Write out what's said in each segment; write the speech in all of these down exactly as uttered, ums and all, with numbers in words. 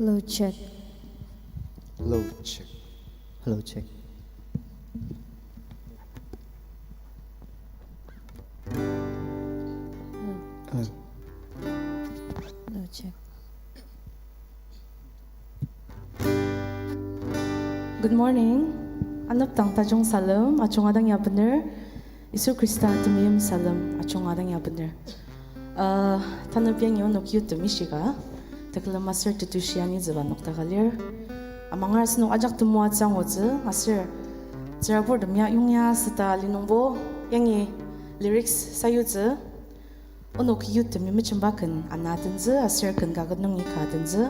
Hello, check. Hello, check. Hello, check. Hello. Hello, check. Good morning. Anepdang tajung salem, ajunga dang ya bener. Yisu Khrista temeim salem, ajunga dang ya bener. Uh, tanü piang yonok youth temi shika, tekülem aser tetushi anizüba nokdaka lir. Amangar asenok ajak temoatsü angutsü, aser tsüraburtem ya yongya seta linungbo, yangi lyrics sayutsü, onok youth temi mejemba ken ana tentsü, aser ken kaket nungi ka tentsü,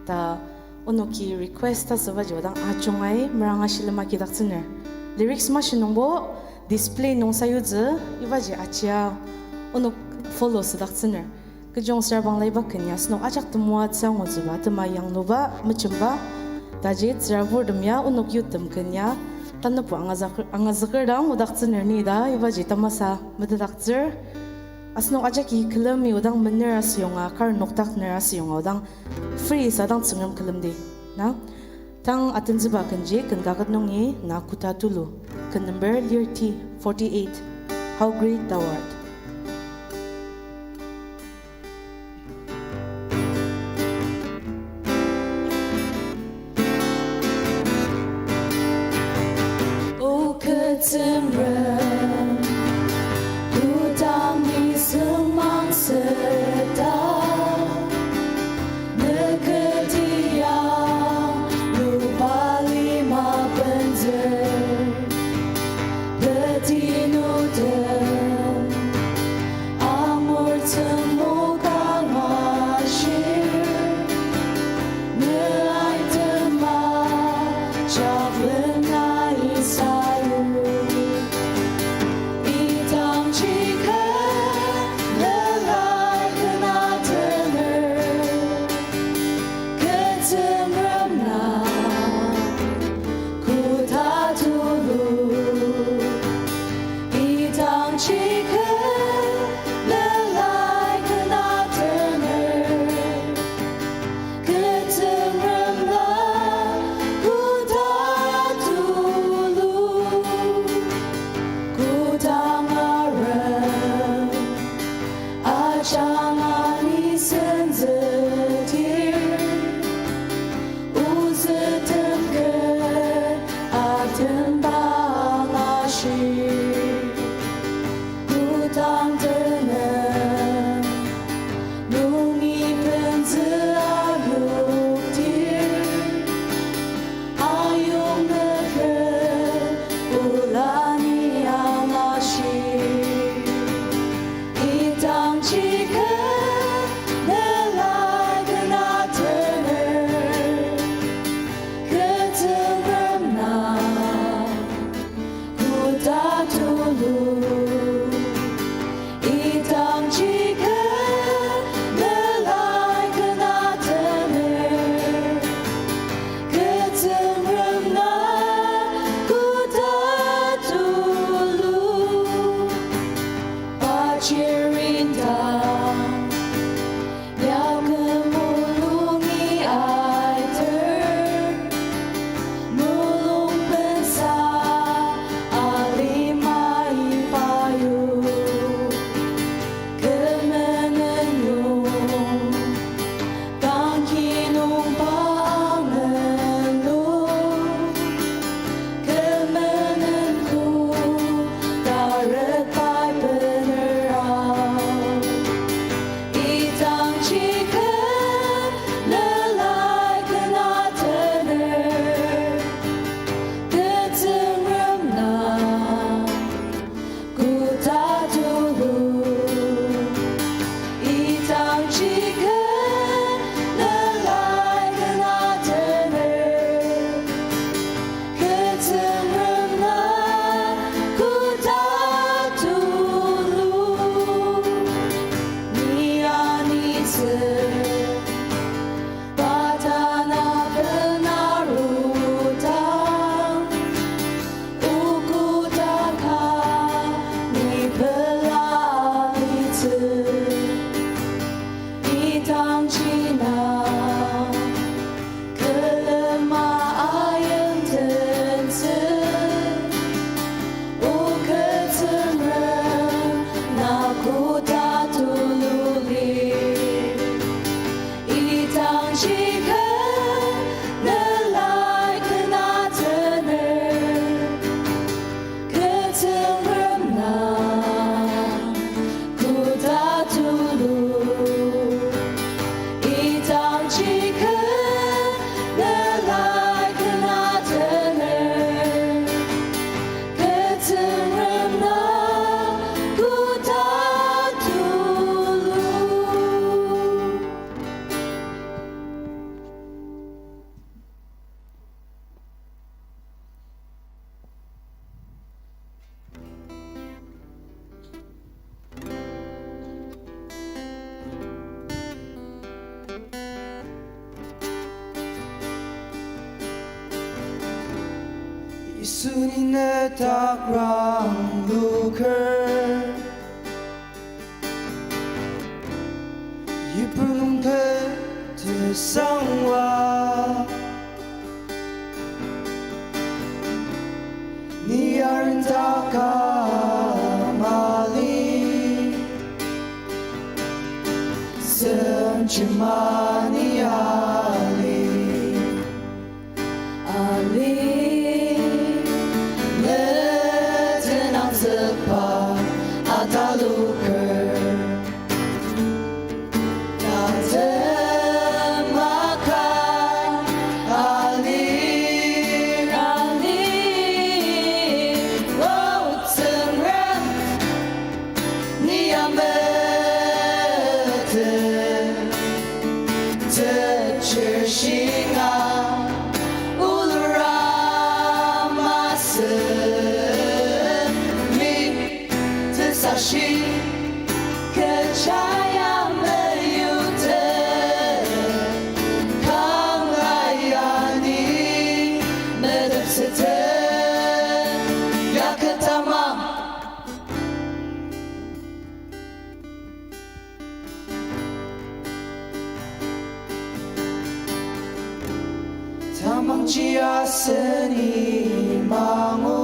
ta onoki request asübaji odang ajungai meranga shilem agidaktsüner. Lyrics mashinungbo display nung sayutsü, ibaji achia onok follow südaktsüner. Kechiyong süra bangla iba ken ya asenok ajak temoatsü angutsüba atema yangluba mejemba. Taji tsüraburtem ya onok youth tem ken ya tanübo angazüker, angazüker dang odaktsüner ni ta ibaji tamasa metetdaktsür. Asenok ajaki külemi odang mener asüyonga, kar nokdakner asüyonga odang free sa dang Tsüngrem külemdi. Na? Tang atentsüba kenji ken kaket nungi na kota tulu. Ken number lirti forty-eight. How Great Thou Art. O kü Tsüngrem, kodang ni sengmang süta, ne kü tia luba lima benzer, teti nutem Chika nelai ken atener, kü Tsüngrem na koda tulu. Idangji kü nelai ken atener, kü Tsüngrem na koda tulu. Yisu ni ne takrang luker, yipru nung kü tesangwa. Ni arendaka mali, senchima ni ali. Ali, ne tenangzükba ataluker. Tatem maka ali, ali, O Tsüngrem, ni ya meten, techer shinga, ulura masemi. Tesashi kecha ya meyutet, kanga ya ni medepsete, ya kü tamang. Tamangji aseni mangu,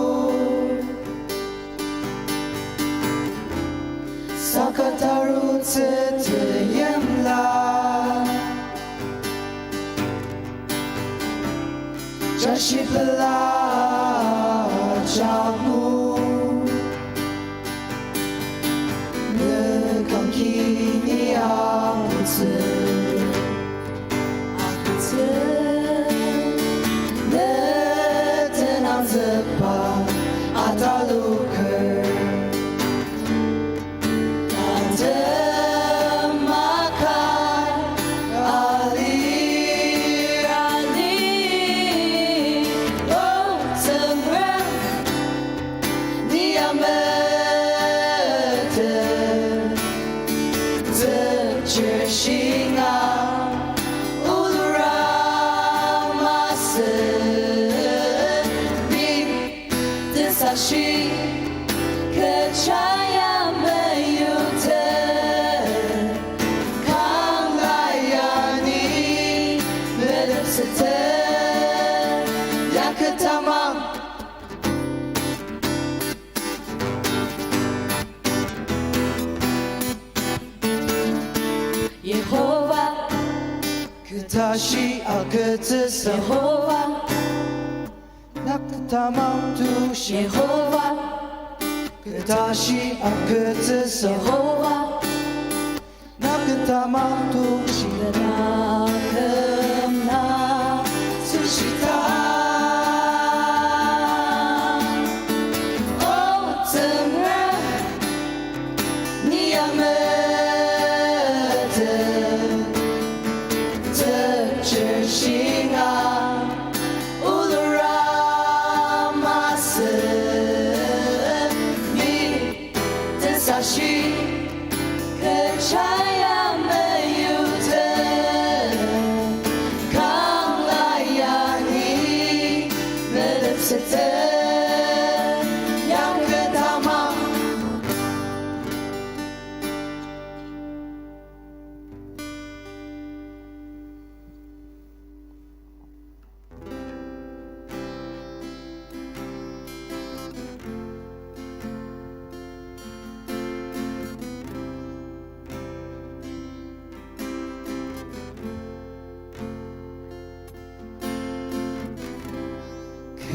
saka tarutsü teyimla. Jashi pela jamu, ne kangki ni aputsü. Aputsü, ne tenangzükba ataluker. Tatem maka ali, ali, O Tsüngrem, ni ya meten, techer shinga, ulura masemi. Tesashi kecha ya meyutet, kanga ya ni medepsete, ya kü tamang. Yehova, kü tashi agütsüsa. Yehova, na kü tamang tushi. Yehova, kü tashi agütsüsa. Yehova, na kü tamang tushi. Na kü na tushi ta. O Tsüngrem, ni ya meten, techer shinga, ulura masemi. Tesashi kecha ya meyutet, kanga ya ni medepsete, ya kü tamang.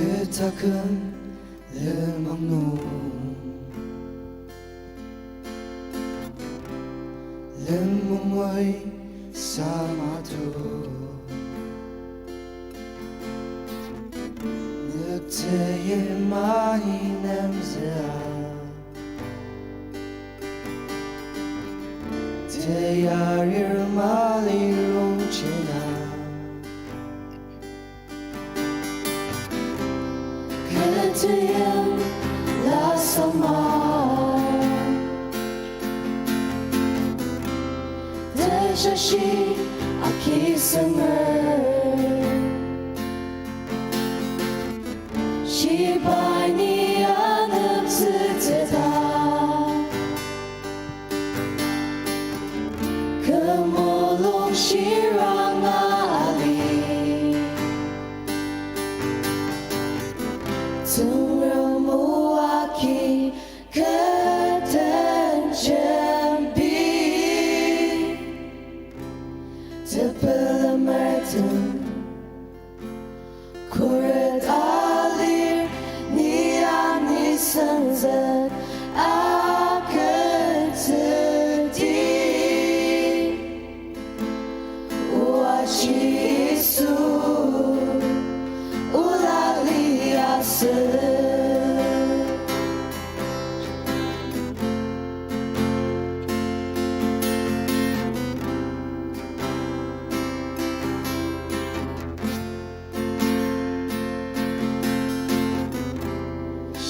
Kü taküm lenmang nung, lenmang oi samato. Nükteyi mani nemzüa, teyarir mali rongchina. Kü teyimla samar, tejashi akisemer, shibai ni aneptsütsüta. Kü mulung shiranga ali, Tsüngrem o aki kü den jembi. Tepelemertem khuret alir, ni ani senzük agütsüdi. O aji Yisu, ola liasü.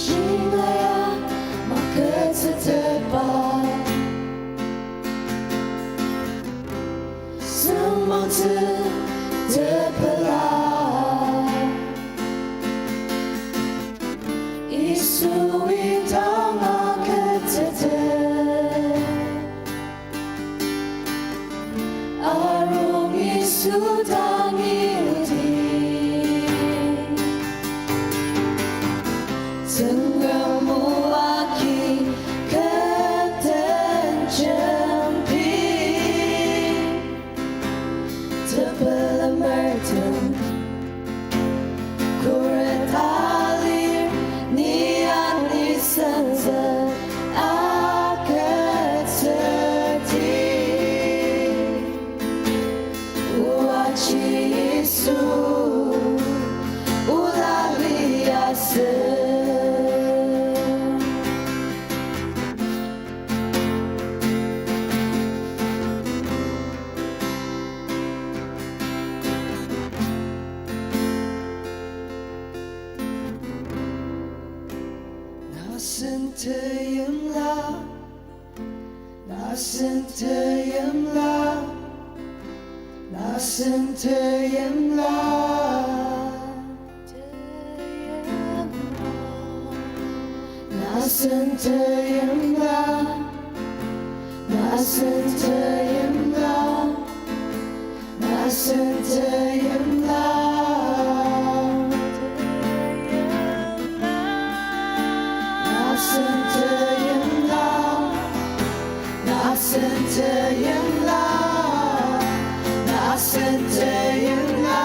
Shingaia makütsütetba, sengmangtsü tepela, Yisui dang agütsütet. Arung Yisu dangi odi. Tsüngrem o aki kü den jembi. Tepelemertem khuret alir, ni ani senzük agütsüdi. O aji Yisu, ola liasü. Na sen teimla, na sen teimla, na sen teimla. Na sen teimla, na sen teimla, na sen teimla. Na sen teimla, na sen teimla, na sen teimla.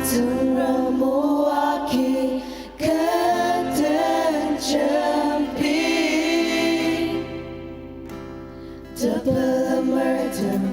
Tsüngrem o aki kü den jembi. Tepelemertem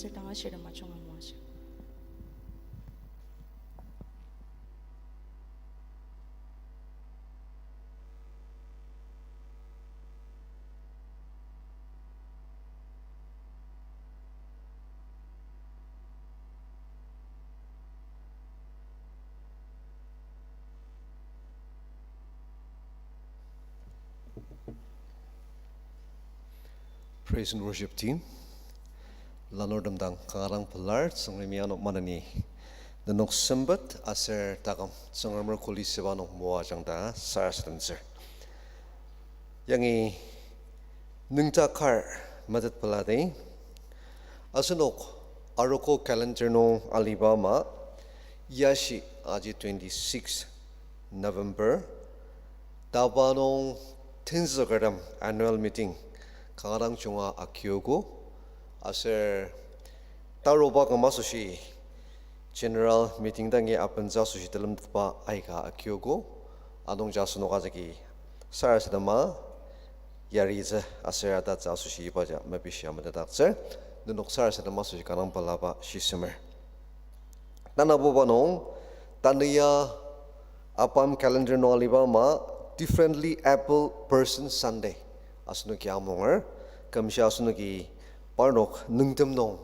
Sür dang ashir temajung amoaja. Praise and worship team. Lanurtem dang kanga dang pelar, Tsüngremi ano maneni nenok sempet aser taküm Tsüngremer kuli süba nung moajang ta sarasademtsür. Yangi nüngdak kar metet peladi. Asenok arogo calendar nung aliba ama, yashi aji twenty-six November, taba nung tenzükertem annual meeting kanga dang junga akiogo, aser taruba küma asoshi general meeting dangi abentsü asoshi telemtetba aika akiogo, anungji asenok ajaki sarasadema yaritsü aser atatsü asoshi ibaji mepishia metetdaktsür, nenok sarasadema asoshi kanga dang pelaba shisemer. Tanabuba nung, tanü ya ABAM calendar nung aliba ama Differently Abled Person Sunday asenoki amunger, kümshi asenoki parnok nüngtem nung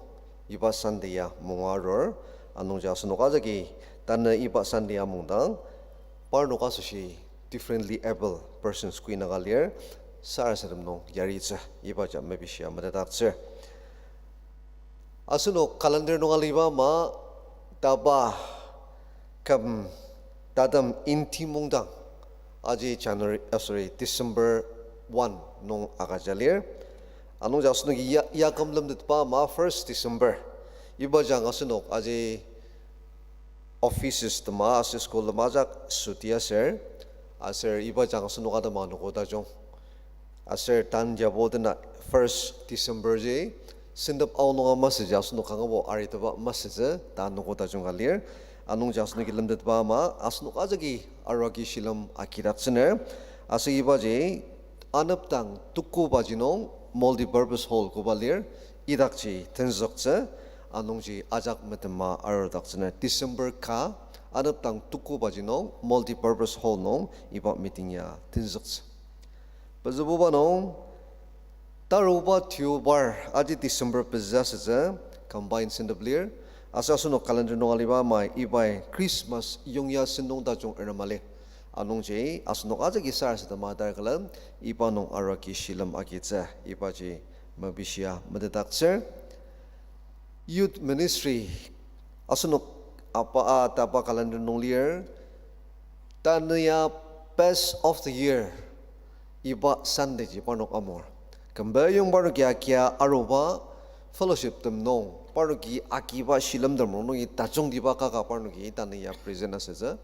iba Sunday ya munga arur, anungji asenok ajaki tanü iba Sunday ya mungdang, parnok asoshi differently abled persons koinaka lir, sarasadem nung yaritsü ibaji mepishia metetdaktsür. Asenok calendar nung aliba ama taba küm tatem inti mungdang, aji January, ah, sorry, December one nung agüja lir. Anungji asenoki ya, ya küm lemtetba ama first December. Ibaji asenok aji offices tema aser school tema ajak süti aser, aser ibaji asenok atema anogo tajung. Aser tan yabo dena first December ji, sentep aonunga masüji asenok kangabo ariteba masütsü ta anogo tajung ka lir. Anungji asenoki lemtetba ama asenok ajaki arua agi shilem agidaktsüner. Aser ibaji anepdang tukubaji nung multipurpose hall koba lir, idakji tenzüktsü, anungji ajak metema arudaktsüner. December ka, anepdang tukubaji nung multipurpose hall nung iba meeting ya tenzüktsü. Pezübuba nung, taruba deobar aji December pezü asütsü, combine sentep lir, aser asenok calendar nung aliba ama ibai Christmas yongya sentong tajung erema lir. Anungji asenok ajaki sarasadema tar külen iba nung arua agi shilem agitsü ibaji mepishia metetdaktsür. Youth ministry, asenok apa a taba calendar nung lir, tanü ya best of the year iba Sunday ji parnok amur. Kümbayong parnoki agia aruba fellowship tem nung, parnoki agiba shilemtem rongnungi tajungtiba kaka parnoki tanü ya present asütsü.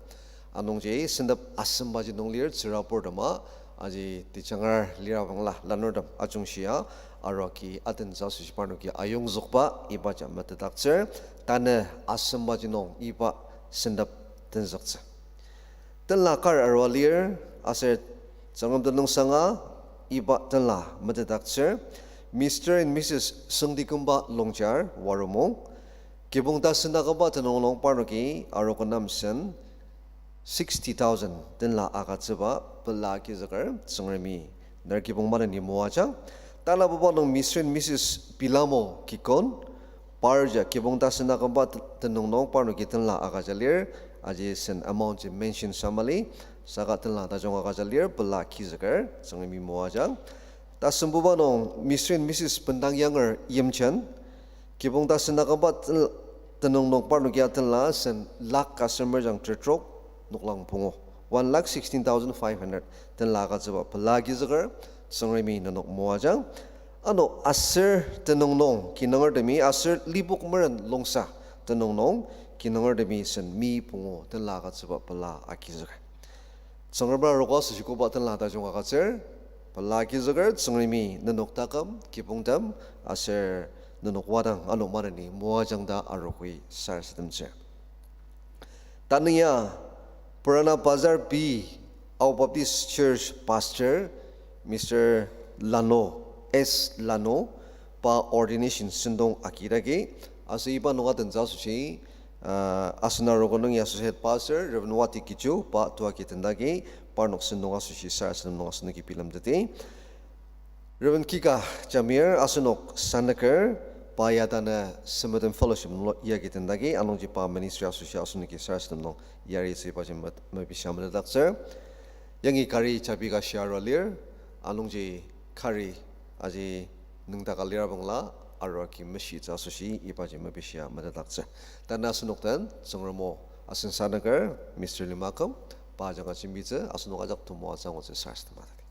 Anungji sentep asembaji nung lir tsürabur tema, aji tejangar lira bangla lanurtem ajungshia, arua agi atentsü asoshi parnoki ayongzükba ibaji metetdaktsür, tanü asembaji nung iba sentep tenzüktsü. Tenla kar arua lir, aser Tsüngrem tenüngsanga iba tenla metetdaktsür, Mister and Missus Sengtikümba Longchar, Waromung, kibong tasen akümba tenüng nung parnoki arogo nem sen sixty thousand tenla agütsüba pela agizüker Tsüngremi ner kibong maneni moajang. Tanabuba nung Mister and Missus Pilamo Kikon, par ja kibong tasen akümba te-, tenüng nung parnoki tenla agüja lir, aji sen amount ji mention sa mali, saka tenla tajung agüja lir, pela agizüker Tsüngremi moajang. Tasembuba nung Mister and Missus Bendang Younger Yimchen, kibong tasen akümba ten-, tenüng nung parnoki ya tenla sen lak ka semer jang tetrok noklang pungu, one lakh sixteen thousand five hundred tenla agütsüba pela agizüker Tsüngremi nenok moajang. Ano aser tenüng nung kinungertemi aser Lipok Meren Longsa tenüng nung kinungertemi sen mi pungu tenla agütsüba pela agizüker. Tsüngrem arogo asoshi koba tenla tajung agütsür, pela agizüker Tsüngremi nenok taküm, kibongtem, aser nenok wadang ano maneni moajang ta arogoi sarasademtsür. Tanü ya Purana Bazar B Ao Baptist Church Pastor Mister Lano, S Lano, pa ordination sentong agidagi, aser iba nung atentsü asoshi, uh, asen arogo nungi Associate Pastor Reverend Wati Kichu pa tua agi tendagi, parnok sentong asoshi sarasadem nung asenoki bilemteti. Reverend Kika Jamir asenok sanüker, pa ya tanü Samaritan Fellowship nunglo yagi tendagi, anungji pa ministry asoshi asenoki sarasadem nung yaritsü ibaji me-, mepishia metetdaktsür. Yangi kari chabi ka shia arua lir, anungji kari aji nüngdaka lir abangla arua ki meshitsü asoshi ibaji mepishia metetdaktsür. Tanü asenok den Tsüngrem o asen sanüker Mister Limaküm pa ajanga jembitsü, asenok ajak temoatsü angutsü sarasadema tadi.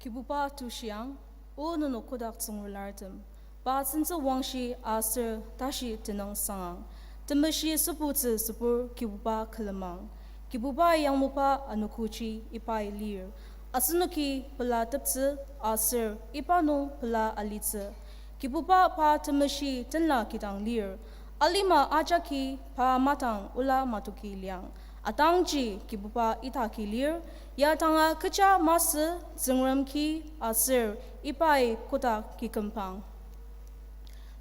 Kibuba tushiang, o nenok kotak tsüngrem lartem. Pa sentsü wangshi aser tashi tenüng sangang. Temeshi sübutsü sübur Kibuba külemang. Kibuba yangluba anogoji ibai lir. Asenoki pela teptsü aser iba nung pela alitsü. Kibuba pa temeshi tenla kidang lir. Alima ajaki pa matang ola matoki liang. Atangji Kibuba idaki lir. Ya tanga kecha masü Tsüngrem ki aser ibai kotak kikümpang.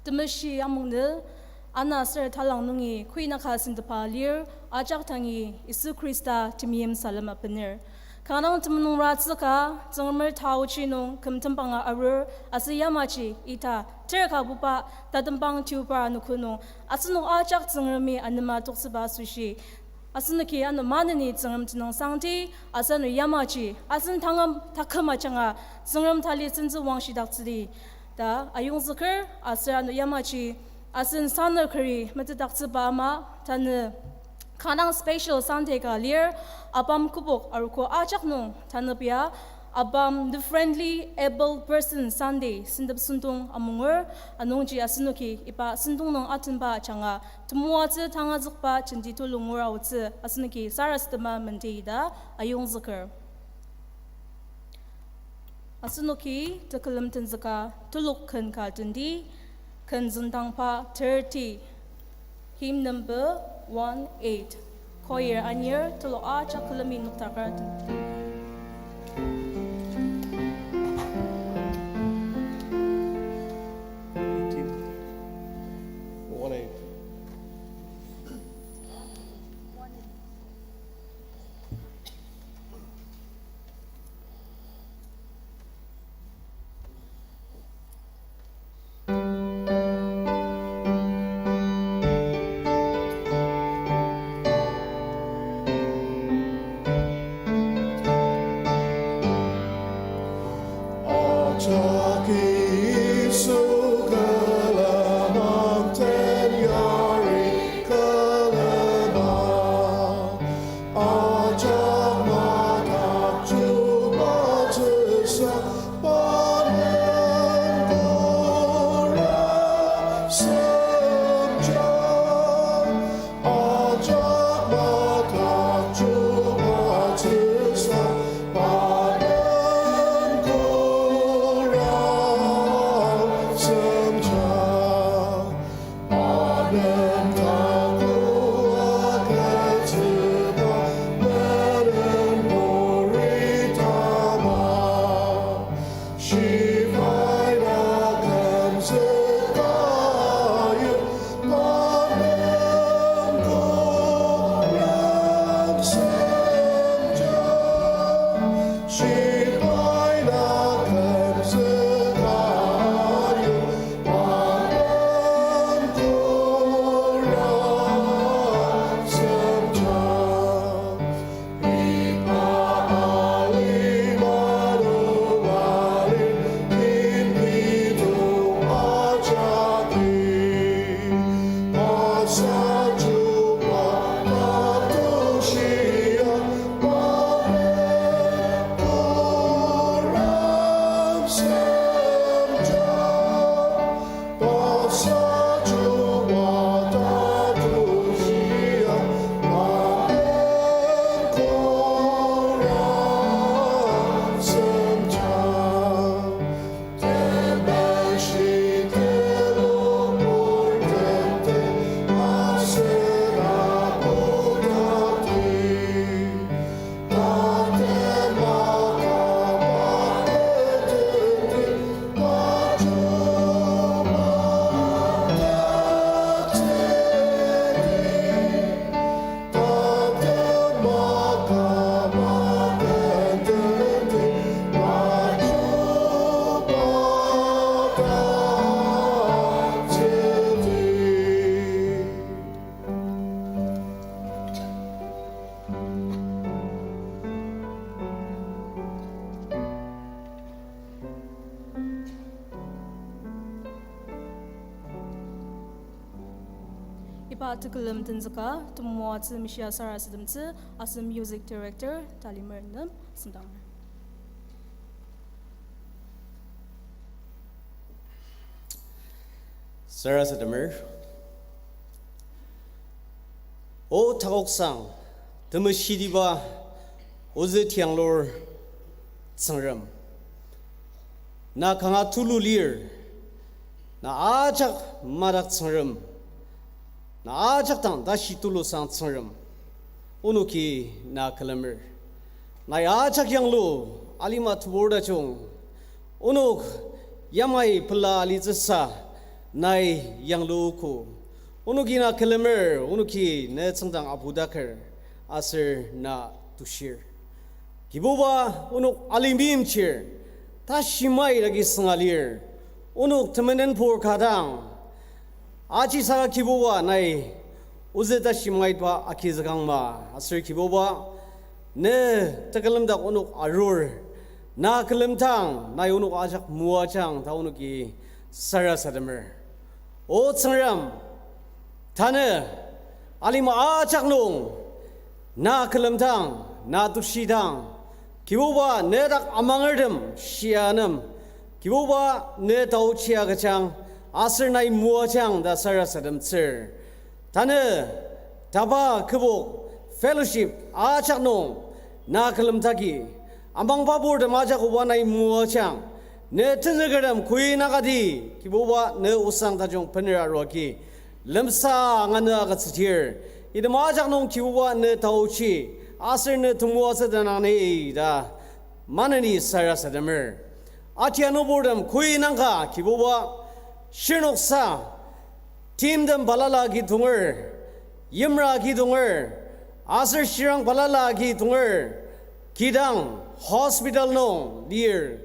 Temeshi amungnü, ana aser talang nungi kuinaka sentepa lir, ajak dangi Yisu Khrista temeim salem abener. Kanga temulung ratsüka, Tsüngremer taochi nung kümtembanga arur, aser yamaji ita terka buba tatembang tiuba anogo nung, asenok ajak Tsüngremi anema toktsüba asoshi asenoki ano maneni Tsüngrem tenüngsangdi, aser ano yamaji, asen tangam taküm ajanga Tsüngrem tali sentsü wangshidaktsüdi ta ayongzüker, aser ano yamaji, asen sanükeri metetdaktsüba ama tanü kanga special Sunday ka lir, ABAM kübok arogo ajak nung tanü pia ABAM Differently Abled Person Sunday sentep sentong amungur, anungji asenoki iba sentong nung atenba ajanga temoatsü tangazükba jenti tulu ngur aotsü asenoki sarasadema menti ta ayongzüker. Asenoki tekülem tenzüka telok ken ka tendi, ken züngdangba thirty, hymn number one eight. Choir anir telok ajak külemi noktakar tendi. Atekülem tenzüka, temoatsü mishia sarasademtsü, asen music director, Talimer nem sendang. Sarasademer. O takoksang, temeshitiba, ozü tianglur Tsüngrem. Na kanga tulu lir, na ajak madak Tsüngrem, na ajak dang tashi tulusang Tsüngrem, onoki na külemer. Nai ajak yanglu, alima tebur tajung, onok yamai pela alitsüsa, nai yangluogo. Onoki na külemer, onoki ne tsüngdang apudaker, aser na tushir. Kibuba, onok alimimchir, tashi mai dagi sünga lir, onok temenenpur ka dang, ajisaka Kibuba nai ozü tashi maiba agizükangma, aser Kibuba, ne tekülemdak onok arur, na külemdang, nai onok ajak moajang ta onoki sarasademer. O Tsüngrem, tanü alima ajak nung na külemdang, na tushidang, Kibuba ne dak amangertem shia nem, Kibuba ne taochi agüjang, aser nai moajang ta sarasademtsür. Tanü tapa kübok fellowship ajak nung na külemdaki, amangba purtem ajak oba nai moajang, ne tenzükertem kuinangkati, Kibuba ne osang tajung bener aruagi lemsa anganü agütsüdir. Item ajak nung Kibuba ne taochi, aser ne temoatsü tenang ni ta maneni sarasademer. Atianu purtem kuinangka Kibuba shirnoksa timtem balala agi tonger, yimra agi tonger, aser shirang balala agi tonger, kidang hospital nung lir.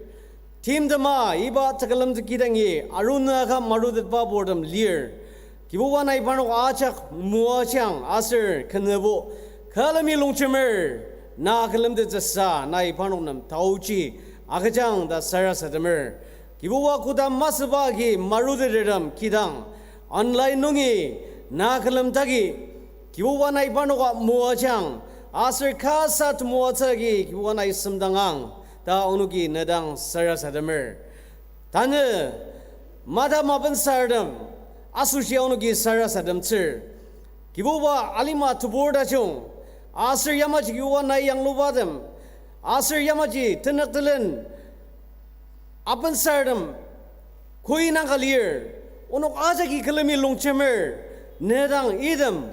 Timtema iba tekülem kidangi arunüka marutetba purtem lir. Kibuba nai parnok ajak moajang aser kenübo külemi longjemer na külemtettsüsa nai parnok nem taochi agüjang ta sarasademer. Kibuba koda masüba agi marutetertem kidang online nungi na külemdaki, Kibuba nai parnoka moajang, aser kasa temoatsü agi Kibuba nai semdangang ta onoki ne dang sarasademer. Tanü mata mapensartem asoshi onoki sarasademtsür. Kibuba alima tebur tajung, aser yamaji Kibuba nai yanglubatem, aser yamaji tenük telen apensartem kuinangka lir, onok ajaki külemi longjemer, ne dang item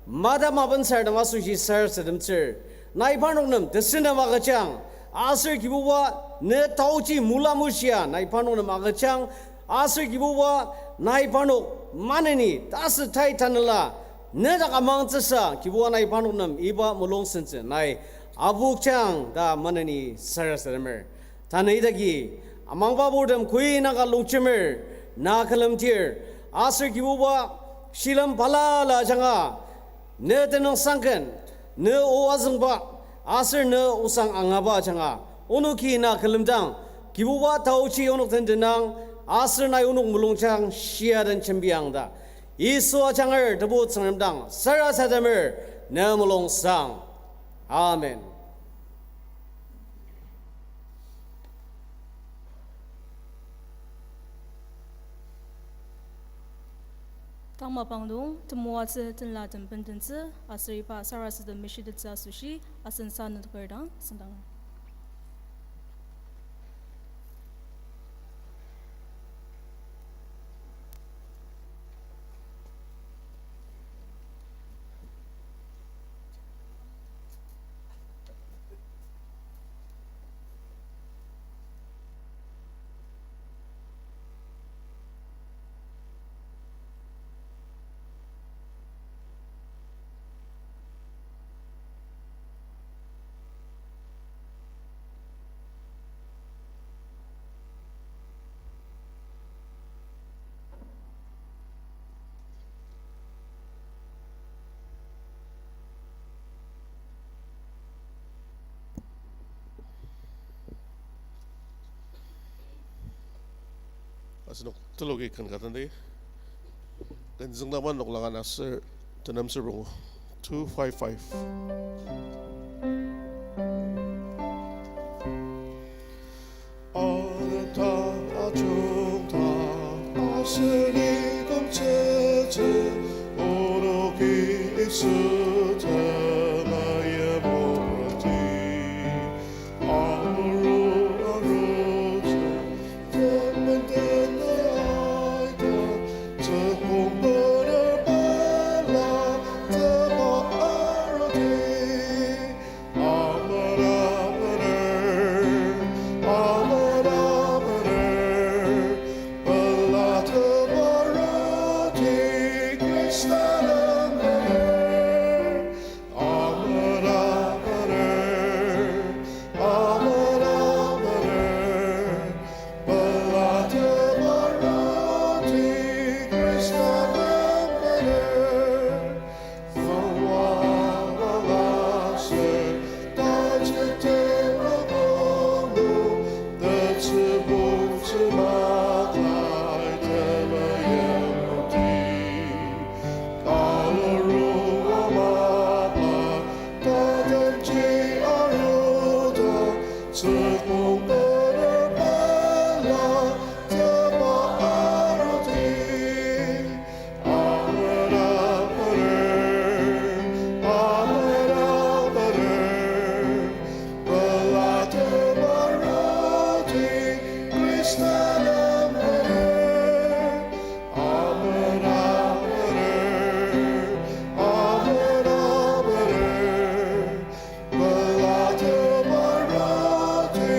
mata mapensartem asoshi sarasademtsür. Nai parnok nem tesünem agüjang, aser Kibuba ne taochi mulamushia nai parnok nem agüjang, aser Kibuba nai parnok maneni tasü tai tanela ne dak amangtsüsa Kibuba nai parnok nem iba mulung sentsü nai apokjang ta maneni sarasademer. Tanü idaki amangba purtem kuinangka longjemer na külemtir, aser Kibuba shilem balala ajanga ne tenüngsangken, ne o azüngba, aser ne osang angaba ajanga onoki na külemdang, Kibuba taochi onok den tenang, aser nai onok mulungjang shia den jembiang ta Yisu ajanger Tebu Tsüngrem dang sarasademer ne mulungsang. Amen. Tang mapang nung temoatsü tenlatem bendentsü aser iba sarasadem meshitettsü asoshi asen sanüker dang sendang. Asenok teloki ken ka tenti. Ken züngdangba noklang aser Tenem serbong two five five. Anepdang ajungdang aser ni kümtsütsü, onoki Yisu temayim oprati. Amuru arutsü, tementen aita, tsükong bener pela, teba arati. Amena bener, amena bener, pela teba arati Khrista nem bener. Amena bener, amena bener, pela teba arati Khrista nem bener. Tsükong bener pela teba arati. Amena bener, amena bener, pela teba arati Khrista nem bener. Amena bener, amena bener, pela teba arati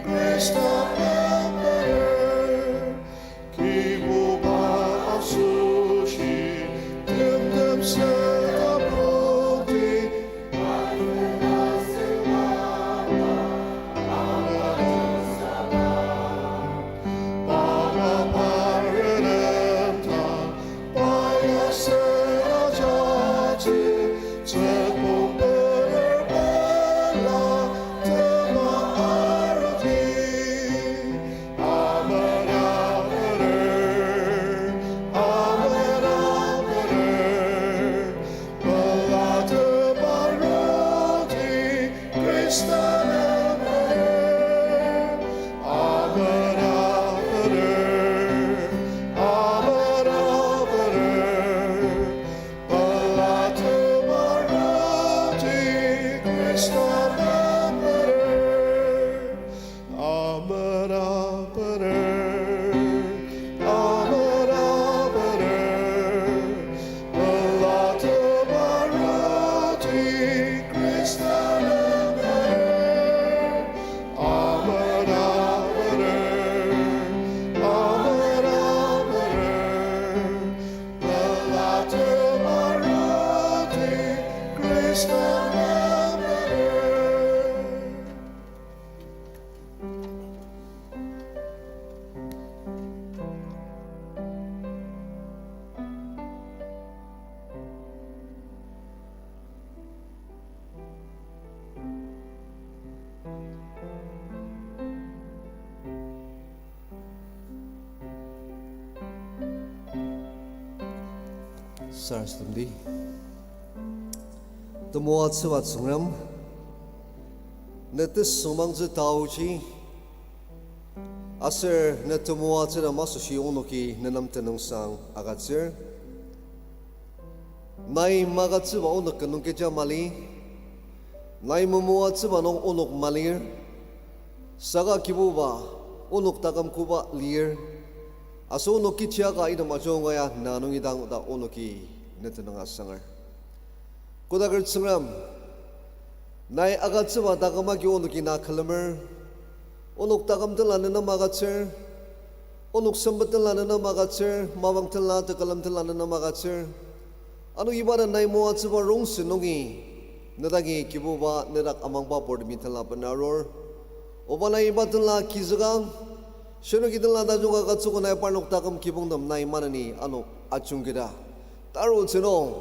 Khrista nem bener. Kibuba asoshi, timtem seta prokti, Mama parenem ta, paya sena jaji, tsükong bener pela teba arati. Amena bener, amena bener, pela teba arati Khrista nem bener. Amena bener, amena bener, pela teba arati Khrista nem bener. Amena bener, amena bener, pela teba arati Khrista nem bener. Amena bener, amena bener, pela teba arati Khrista nem bener. Sarasademdi. Temoatsüba Tsüngrem, ne tesüngmangtsü taoji, aser ne temoatsütem asoshi onoki nenem tenüngsang agütsür. Nai magütsüba onok ka nung kecha mali, nai memoatsüba nung onok malir, saka Kibuba onok taküm koba lir, aser onok kechi aka item ajunga ya na nungi dang ta onoki ne tenüng asanger. Kodaker Tsüngrem, nai agütsüba taküm agi onoki na külemer, onok taküm tenla nenem agütsür, onok sempet tenla nenem agütsür, mapang tenla, tekülem tenla nenem agütsür. Ano iba den nai moatsüba rongsen nungi, ne dangi Kibuba nedak amangba purtemi tenla bena arur. Oba nai iba tenla kizüka, shinoki tenla tajung agütsüogo nai parnok taküm kibongtem nai maneni ano ajungketa. Tarutsü nung,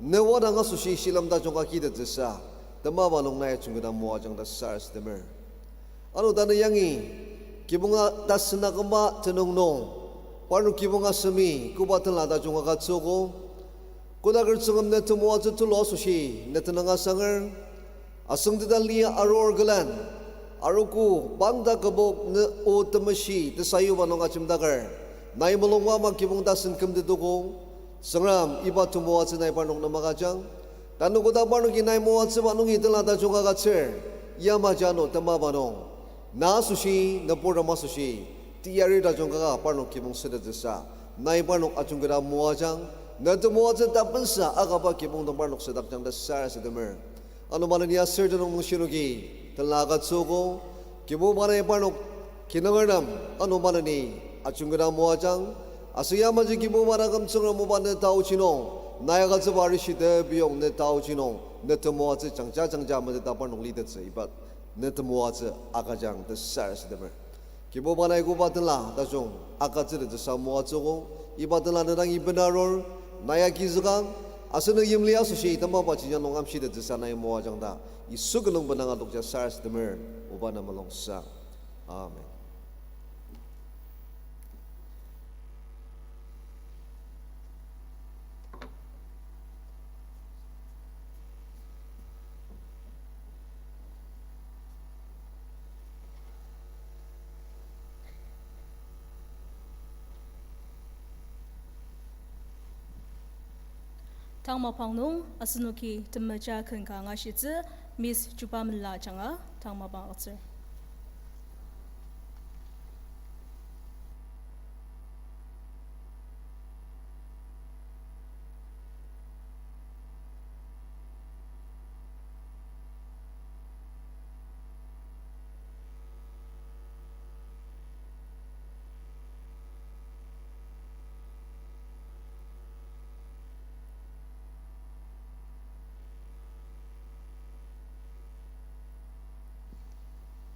ne wadang asoshi shilem tajung ka kitettsüsa, temaba nung nai ajungketa moajang ta sarasademer. Ano tanü yangi, kibonga tasen akümba tenüng nung, parnok kibong asemi koba tenla tajung agütsüogo, Kodaker Tsüngrem, ne temoatsü tulu asoshi ne tenüng asanger, asüngteta lia arur külen, arogo bangta kübok ne o temeshi tesayuba nung ajemdaker, nai mulungba ama kibong tasen kümtetogo. Tsüngrem, iba temoatsü nai parnok nem agüjang. Tanü koda parnoki nai moatsüba nungi tenla tajung agütsür, yamaji ano temaba nung, na asoshi, nüburtem asoshi, teyari tajung kaka parnok kibong sütettsüsa, nai parnok ajungketa moajang. Ne temoatsü tapensa akaba kibongtem parnok südakjang ta sarasademer. Ano maneni aser tenüng nung shinoki tenla agütsüogo. Kibuba nai parnok kinunger nem ano maneni ajungketa moajang. Aser yamaji Kibuba taküm Tsüngrem oba ne taoji nung, nai agütsüba arishi tebiyong ne taoji nung, ne temoatsü jangja jangja meteta parnok litettsü iba ne temoatsü agüjang ta sarasademer. Kibuba nai koba tenla tajung agütsütettsüsa moatsüogo. Iba tenla ne dangi bena arur, nai agizükang, aser ne yimli asoshi temaba jenjang nung amshitettsüsa nai moajang ta, Yisu külem benang adokja sarasademer, oba na mulungsang. Amen. Tang mapang nung asenoki temeja ken ka angashitsü, Miss Chubamela ajanga tang mapang agütsür.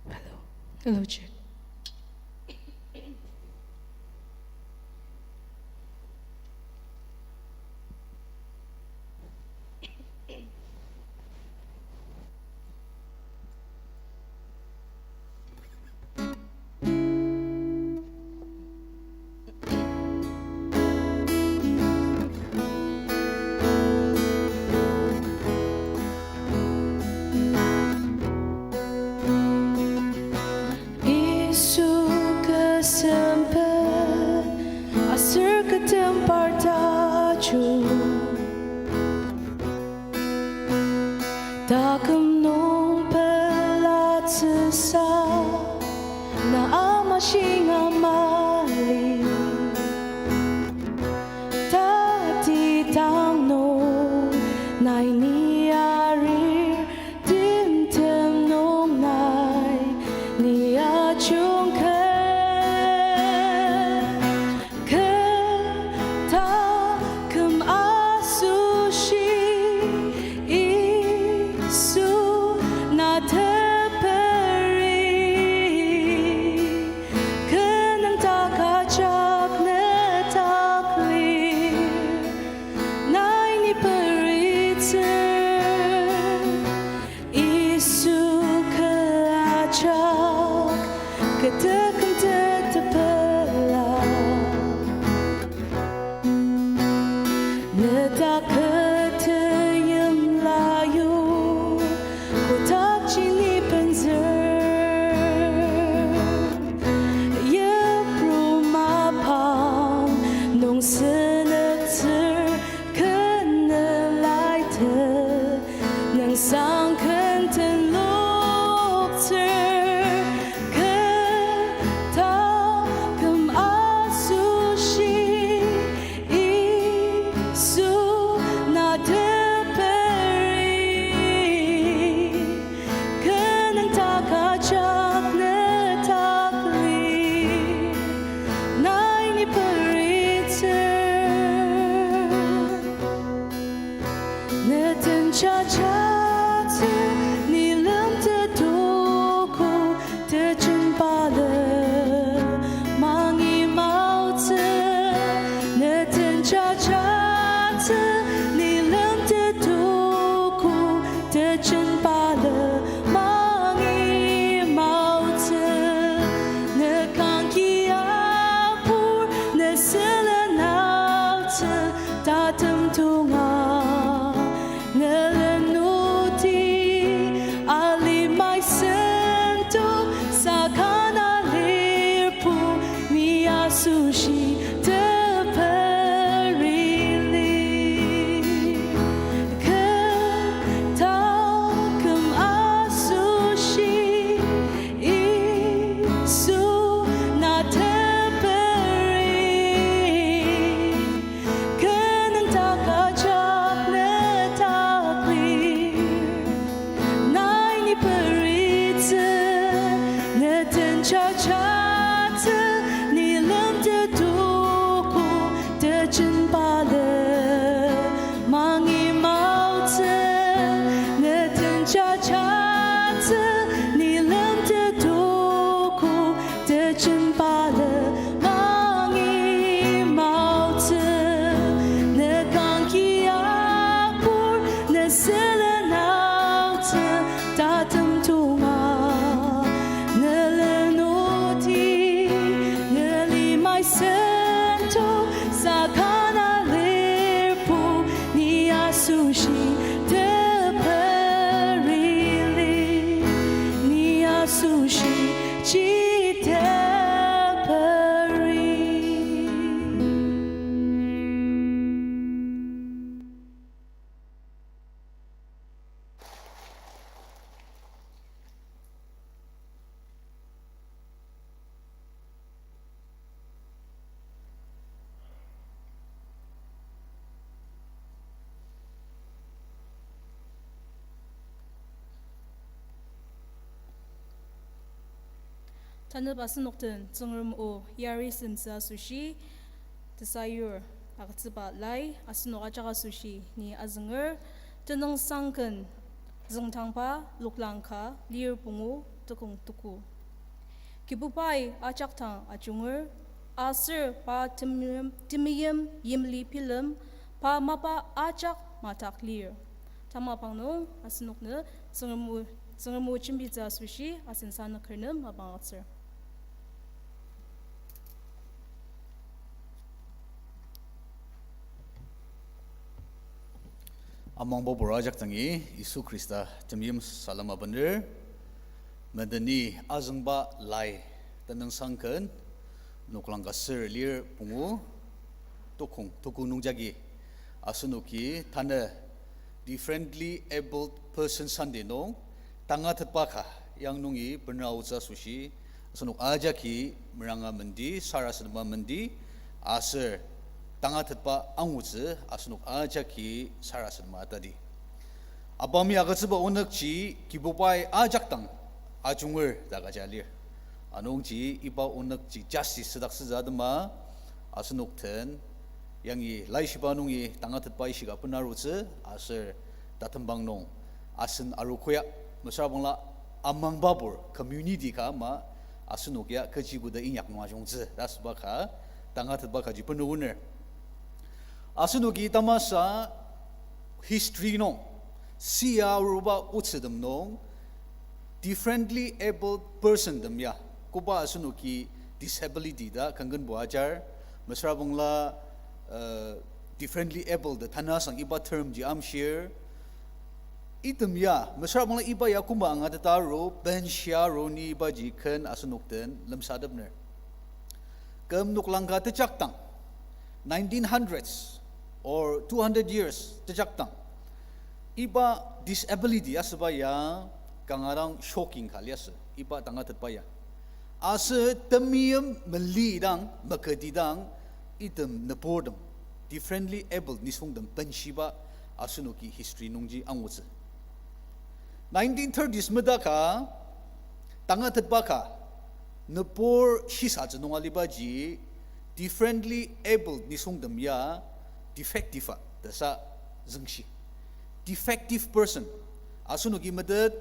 Hello. Hello, check. Yisu kü sempet aser kü tem par tajung, taküm nung pelatsüsa na ama shinga mali. Tati tang nung nai ni arir, timtem nung nai ni ajungker. Kü taküm asoshi Yisu na teperi. Kü nüngdak ajak ne taklir, nai ni peritsür. Yisu kü ajak kü teküm tetepela. Ne dak kü teyimla yu, kotak jini penzür. Yipru mapang nung sünetsür kenelaite, nüngsang ken tenloktsür. Kü taküm asoshi Yisu na teperi. Kü nüngdak ajak ne taklir, nai ni peritsür. Ne den jajatsü, ni lemtetoko, tejen balem mangi maotsü. Ne den jajatsü, ni lemtetoko, tejen balem mangi maotsü. Ne kangki apur, ne sülen aotsü, tatem tonga Tanü asenok den Tsüngrem o yari sentsü asoshi, tesayur agütsüba lai asenok ajak asoshi ni azünger, Tenüngsang ken züngdangba Loklang ka lir pungu, tokong tuku. Kibubai ajak dang ajunger, aser pa temeim, temeim yimli bilem, pa mapa ajak madak lir. Tamapang nung asenok ne Tsüngrem o, Tsüngrem o jembitsü asoshi asen sanüker nem mapang agütsür. Amangbabur ajak dangi Yisu Khrista temeim salem abener. Medeni azüngba lai Tenüngsang ken Loklang ka ser lir pungu, tokong tuku nungjagi asenoki tanü Differently Abled Person Sunday nung tangatetba ka yang nungi bener aotsü asoshi asenok ajaki meranga mendi, sarasadema mendi, aser tangatetba angutsü asenok ajaki sarasadema atadi. Abami agütsüba onükji Kibubai ajak dang ajunger ta kaja lir. Anungji iba onükji justice südaktsütsü atema asenok den yangi laishiba nungi tangatetba ishika benarutsü aser tatembang nung asen arogo ya mesüra bangla amangbabur community ka ama asenok ya kechi koda inyak nung ajungtsü ta asüba ka tangatetba kaji bener aoner. Asenoki tamasa history nung, sia aruba otsütem nung, differently abled person tem ya, koba asenoki disability ta kangkenbo ajar, mesüra bangla, uh, differently abled ta tanü asang iba term ji amshir. Item ya, mesüra bangla iba ya koma angateta aru, benshia aru ni ibaji ken asenok den lemsatepner. Küm noklang ka tejakdang, nineteen hundreds or two hundred years tejakdang, iba disability asüba ya kanga dang shocking ka liasü, iba tangatetba ya. Aser temeim melidang, maketidang, item nüburtem, differently abled nisungtem benshiba asenoki history nungji angutsü. Nineteen thirties meda ka, tangatetba ka, nübur shisatsü nung alibaji, differently abled nisungtem ya defective a tasa züngshi. Defective person. Asenoki metet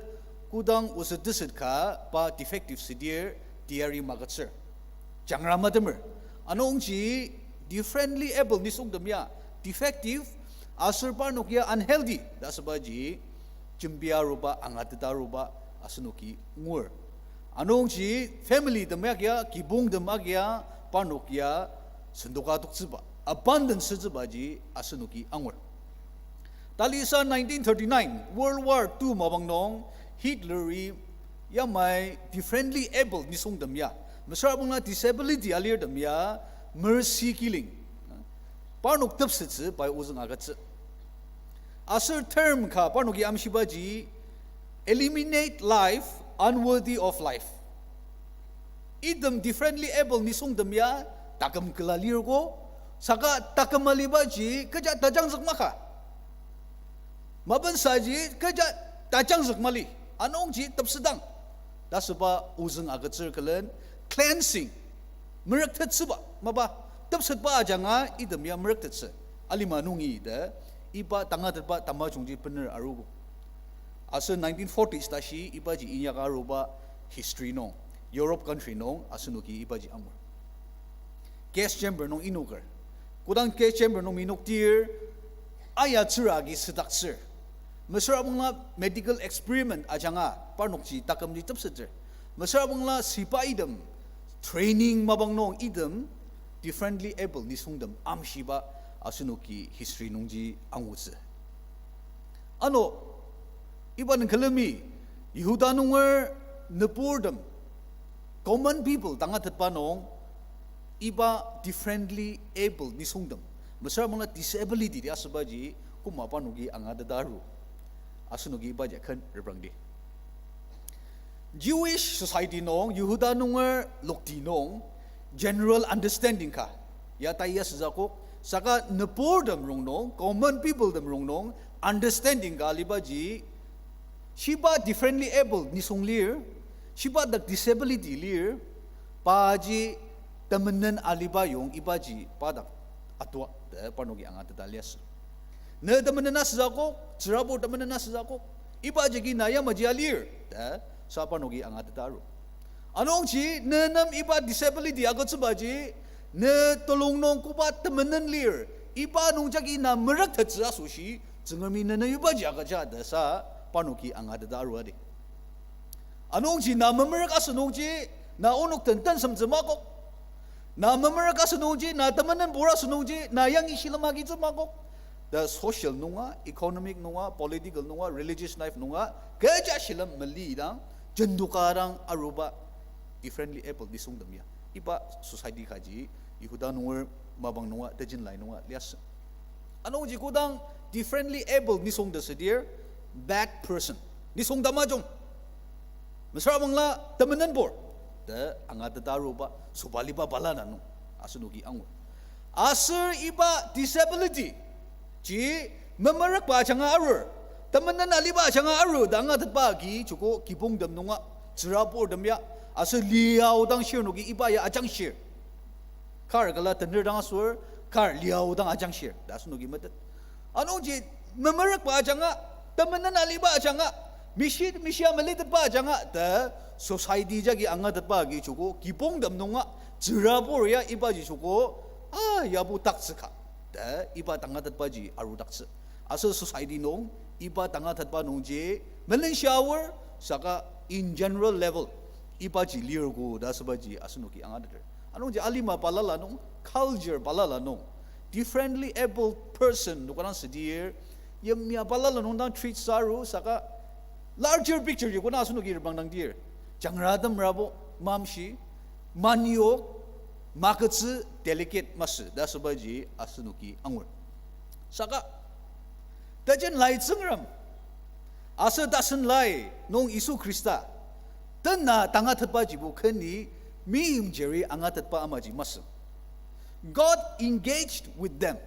kodang oset teset ka pa defective südir teyari magütsür. Jangra matemer. Anungji differently abled nisungtem ya defective, aser parnok ya unhealthy ta asübaji jembia aruba, angateta aruba asenoki ngur. Anungji family tem agia, kibongtem agia, parnok ya sendoka toktsüba, abandon sütsübaji asenoki angur. Talisa nineteen thirty-nine World War Two mapang nung Hitler-i yamai differently abled nisungtem ya, mesüra bangla disability alirtem ya mercy killing, parnok tepsettsü pai ozüng agütsü. Aser term ka parnoki amshibaji, eliminate life unworthy of life. Item differently abled nisungtem ya taküm küla lirko, saka taküm alibaji kecha tajangzük maka. Mapensaji kecha tajangzük mali, anungji tepsetang ta asüba ozüng agütsür külen cleansing, merüktettsüba mapa, tepsetba ajanga item ya merüktettsü alima nungi ta iba tangatetba tamajungji bener arugo. Aser nineteen forties tashi ibaji inyaka aruba history nung, Europe country nung asenoki ibaji angur. Gas chamber nung inoker. Kodang gas chamber nung minoktir, ayatsüra agi südaktsür. Mesüra bangla medical experiment ajanga parnokji takümji tepsettsür. Mesüra bangla sipa item, training mapang nung item, differently abled nisungtem amshiba asenoki history nungji angutsü. Ano, iba nung külemi, Yihuda nunger nüburtem, common people tangatetba nung, iba differently abled nisungtem, mesüra bangla disability ta asübaji koma parnoki angateta aru, asenoki ibaji ken reprangdi. Jewish society nung, Yihuda nunger lokti nung, general understanding ka ya tai asütsü akok, saka nüburtem rongnung, common people tem rongnung understanding ka alibaji, shiba differently abled nisung lir, shiba dak disability lir, Paji temenen aliba yong ibaji pa dak atua ta parnoki angateta liasü. Ne temenen asüzükok, tsürabur temenen asüzükok, iba jagi na yamaji alir ta sa parnoki angateta aru. Anungji ne nem iba disability agütsübaji, ne telung nung koba temenen lir, iba nung jagi na merüktettsü asoshi, Tsüngremi ne nem ibaji agüja ta sa parnoki angateta aruadi. Anungji na memerük asü nungji, na onok den tensemtsü makok. Na memerük asü nungji, na temenenbur asü nungji, na yangi shilem agitsü makok. Ta social nunga, economic nunga, political nunga, religious life nunga, kecha shilem melidang, jendoka dang aruba differently abled nisungtem ya. Iba society kaji, Yihuda nunger mapang nunga, tejen lai nunga liasü. Anungji kodang differently abled nisung ta südir, bad person, nisung tamajung, mesüra bangla temenenbur ta angateta aruba sobaliba balala nung asenoki angur. Aser iba disability ji memerükba ajanga arur, temenen aliba ajanga arur ta angatetba agi joko kibongtem nunga, tsüraburtem ya, aser liaodang shirnoki iba ya ajangshir. Kar kala tener dang asür, kar liaodang ajangshir ta asenoki metet. Anungji memerükba ajanga, temenen aliba ajanga, mishi mishia melitetba ajanga ta society jagi angatetba agi joko kibongtem nunga, tsürabur ya ibaji joko, a, yabo taktsüka ta iba tangatetbaji arudaktsü. Aser society nung iba tangatetba nungji melenshia aor, saka in general level ibaji lir ko ta asübaji asenoki angateter. Anungji alima balala nung, culture balala nung, differently abled person nung kodang südir, yimya balala nung dang treat sa aru, saka larger picture ji kodang asenoki reprangdangdir, jangratem rabo mamshi, maniok, maketsü, delicate masü ta asübaji asenoki angur. Saka tejen lai Tsüngrem aser tasen lai nung Yisu Khrista tena tangatetbajibo keni meimchiri angatetba amaji masü. God engaged with them.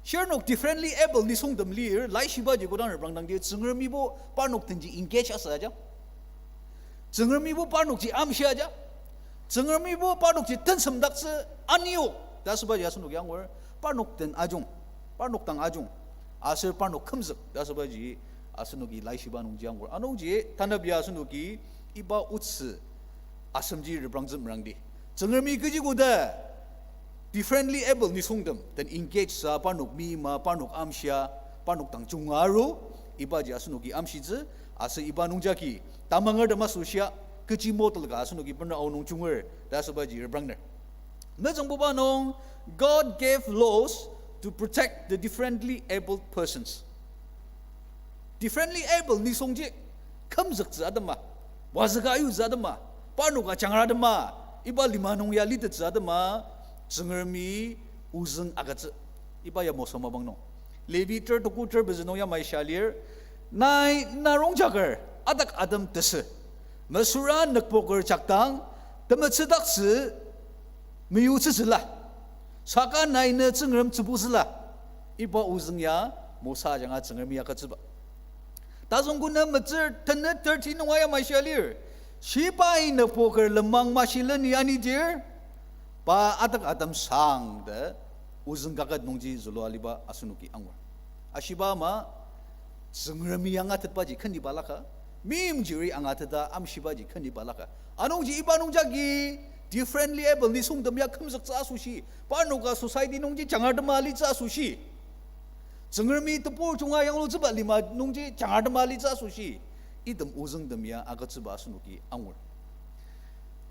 Shirnok differently abled nisungtem lir, laishibaji kodang reprangdangdir, Tsüngremibo parnok denji engage asü aja. Tsüngremibo parnokji amshi aja. Tsüngremibo parnokji tensemdaktsü anio ta asübaji asenoki angur, parnok den ajung, parnok dang ajung, aser parnok kümzük ta asübaji asenoki laishiba nungji angur. Anungji tanap ya asenoki iba otsü asemji reprangtsü merangdi. Tsüngremi kechi koda differently abled nisungtem den engage sa, parnok meima, parnok amshia, parnok dang junga aru, ibaji asenoki amshitsü, aser iba nungjagi tamangertem asoshia, kechi model ka asenoki bener aonung junger ta asübaji reprangner. Mezüngbuba nung, God gave laws to protect the differently abled persons. Differently abled nisungji kümzüktsü atema, wazüka ayutsü atema, parnoka jangratema, iba lima nung ya litettsü atema, Tsüngremi ozüng agütsü. Iba ya Mosa mapang nung, Levi ter tuku ter pezü nung yamai shia lir, nai narongjaker adak atem tesü, mesüra nükpoker jakdang temetsüdaktsü meyutsütsüla, saka nai ne Tsüngrem tsübutsüla. Iba ozüng ya Mosa ajanga Tsüngremi agütsüba. Tazüng kona metsür tenet thirty nunga yamai shia lir, shibai nükpoker lenmang mashileni anidir, pa adak atem sang ta ozüng kaket nungji zülua aliba asenoki angur. Ashiba ama, Tsüngremi angatetbaji keni balaka, meimchiri angateta amshibaji keni balaka. Anungji iba nungjagi differently abled nisungtem ya kümzüktsü asoshi, parnoka society nungji jangartema alitsü asoshi, Tsüngremi tebur junga yanglutsüba lima nungji jangartema alitsü asoshi, item ozüngtem ya agütsüba asenoki angur.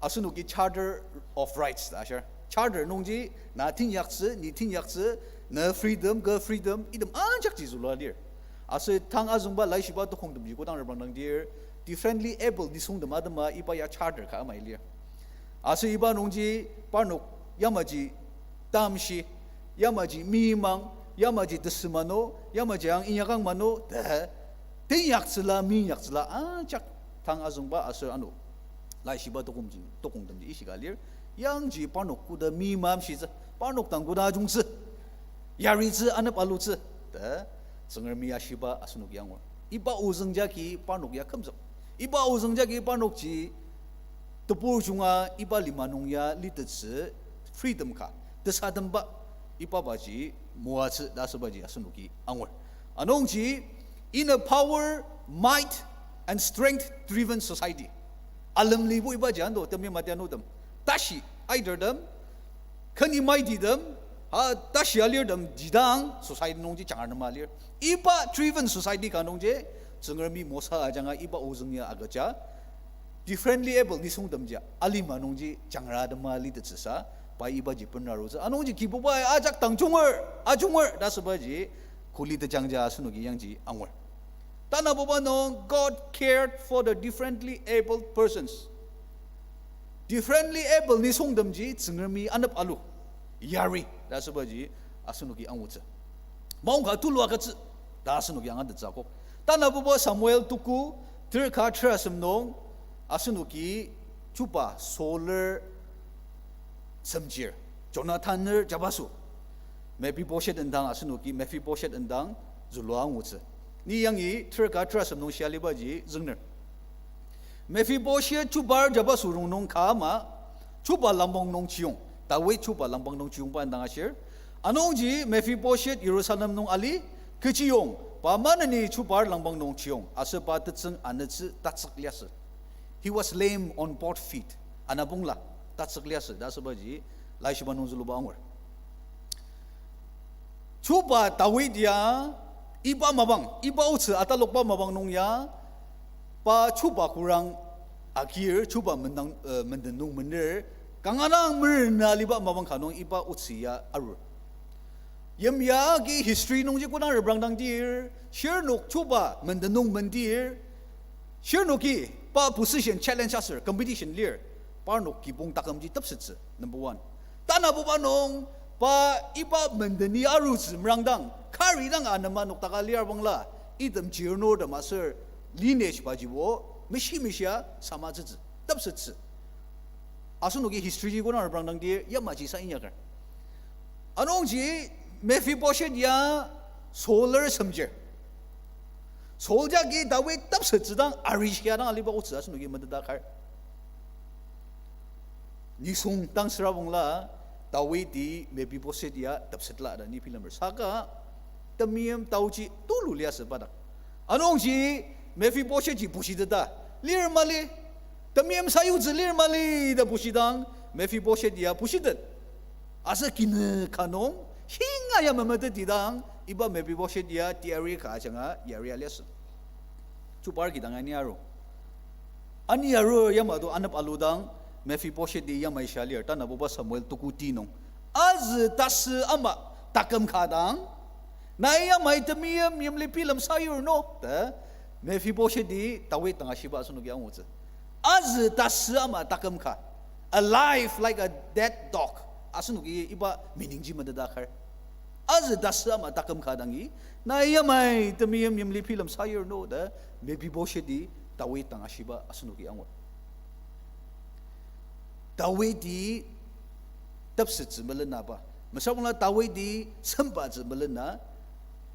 Asenoki Charter of Rights ta ashir. Charter nungji na teinyaktsü, ni teinyaktsü, na freedom, kü freedom, item ajakji zülua lir. Aser tang azüngba laishiba tukongtemji kodang reprangdangdir, differently abled nisungtem atema iba ya charter ka amai lir. Aser iba nungji parnok yamaji tamshi, yamaji meimang, yamaji tesü mano, yamaji ang inyakang mano ta teinyaktsüla, meinyaktsüla ajak tang azüngba aser ano laishiba tukomji, tukongtemji ishika lir. Yangji parnok koda meimam shitsü, parnok dang koda ajungtsü, yaritsü, anep alutsü ta Tsüngremi ashiba asenoki angur. Iba ozüng jagi parnok ya kümzük. Iba ozüng jagi parnokji tebur junga iba lima nung ya litettsü freedom ka, tesademba iba baji moatsü ta asübaji asenoki angur. Anungji, in a power, might, and strength driven society. Alemlibo ibaji ando, temeim atianutem. Tashi, aitertem, khen mightytem, a, tashi alirtem jidang society nungji jangar nema lir. Iba driven society ka nungji, Tsüngremi Mosa ajanga iba ozüng ya agüja, differently able nisungtemji alima nungji jangra atema litettsüsa, pai ibaji bena arutsü. Anungji Kibubai ajak dang junger, ajunger ta asübaji kuli tejangja asenoki yangji angur. Tanabuba nung, God cared for the differently abled persons. Differently able nisungtemji Tsüngremi anep alu, yari ta asübaji asenoki angutsü. Maongka tulu agütsü ta asenoki angatettsü akok. Tanabuba Samuel tuku, ter ka terasem nung, asenoki chuba Saul-er semchir, Jonathan-er jabaso, Mephibosheth indang asenoki, Mephibosheth indang zülua angutsü. Ni yangi ter ka terasem nung shia alibaji züngner. Mephibosheth chubar jabaso rongnung ka ama, chuba langpang nung chiyong, Dawid chuba langpang nung chiyongba indang ashir. Anungji Mephibosheth Jerusalem nung ali, kechiyong pa maneni chubar langpang nung chiyong, aser pa tetsüng anütsü tatsük liasü. He was lame on both feet. Anapongla tatsük liasü ta asübaji laishiba nung züluba angur. Chuba Dawid ya iba mapang, iba otsü atalokba mapang nung ya, pa chuba kurang agir, chuba mendang, eh, menden nung mener, kanga dang merena aliba mapang ka nung iba otsü ya arur. Yimya agi history nungji kodang reprangdangdir, shirnok chuba menden nung mendir, shirnoki pa position challenge aser competition lir, parnok kibong takümji tepsettsü, number one. Tanabuba nung, pa iba mendeni arutsü merangdang, kari dang anema noktaka lir bangla, item chirnurtem aser lineage bajibo, meshi meshia samatsütsü, tepsettsü. Asenoki history ji kodang reprangdangdir, yamaji sa inyaker. Anungji Mephibosheth ya Saul-er semchir. Saul jagi Dawid tepsettsüdang arishia dang aliba otsü asenoki meteta kar. Nisung dang sürabangla Dawidi Mephibosheth ya tepsetla ta ni bilemer. Saka temeim taoji tulu liasü pa dak. Anungji Mephibosheth ji bushiteta, lir mali, temeim sayutsü lir mali ta bushidang, Mephibosheth ya bushitet. Aser kinü ka nung, shinga ya memetetidang, iba Mephibosheth ya teyari ka ajanga yaria liasü. Chubar kidang ani aru. Ani arur yamato anep aludang, Mephibosheth-i yamai shia lir, Tanabuba Samuel tuku ti nung. Azü tasü ama taküm ka dang, nai yamai temeim yimli bilem sayur no, ta Mephibosheth-i Dawid dang ashiba asenoki angutsü. Azü tasü ama taküm ka. A life like a dead dog. Asenoki iba meaning ji meteta kar. Azü tasü ama taküm ka dangi, nai yamai temeim yimli bilem sayur no ta Mephibosheth-i Dawid dang ashiba asenoki angur. Dawidi tepsettsü melenaba. Mesüra bangla Dawidi sembatsü melena,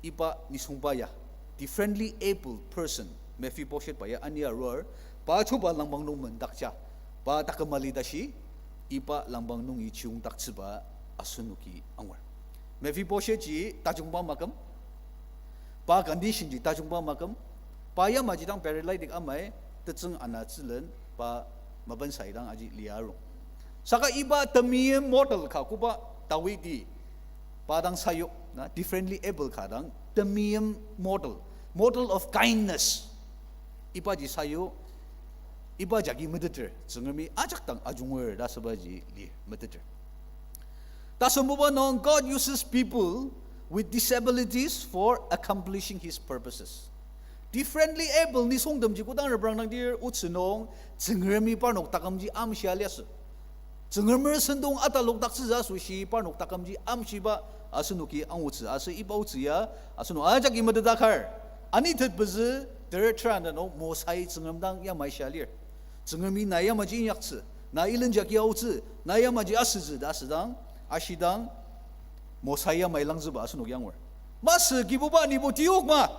iba nisungba ya, differently abled person, Mephibosheth ba ya ani arur, pa chuba langpang nung mendakja, pa taküm ali tashi, iba langpang nungi chiyongdaktsüba asenoki angur. Mephibosheth ji tajungba maküm, pa condition ji tajungba maküm, pa yamaji dang paralytic amai, tetsüng anatsülen, pa mabensa idang aji lia arung. Saka iba temeim model ka koba Dawidi pa dang sayu, na, differently able ka dang, temeim model, model of kindness. Ibaji sayu, iba jagi meteter, Tsüngremi ajak dang ajunger ta asübaji li meteter. Tasembuba nung, God uses people with disabilities for accomplishing his purposes. Differently able nisungtemji kodang reprangdangdir otsü nung, Tsüngremi parnok takümji amshia liasü. Tsüngremer sentong atalokdaktsütsü asoshi parnok takümji amshiba asenoki angutsü, aser iba otsü ya asenok ajaki metetakar. Anitetpezü ter tera nung Mosai Tsüngrem dang yamai shia lir. Tsüngremi nai yamaji inyaktsü, nai ilenjaki aotsü, nai yamaji asütsü ta asüdang, ashidang, Mosai yamai langzüba asenok yangur. Masü Kibuba nibo tiyokma.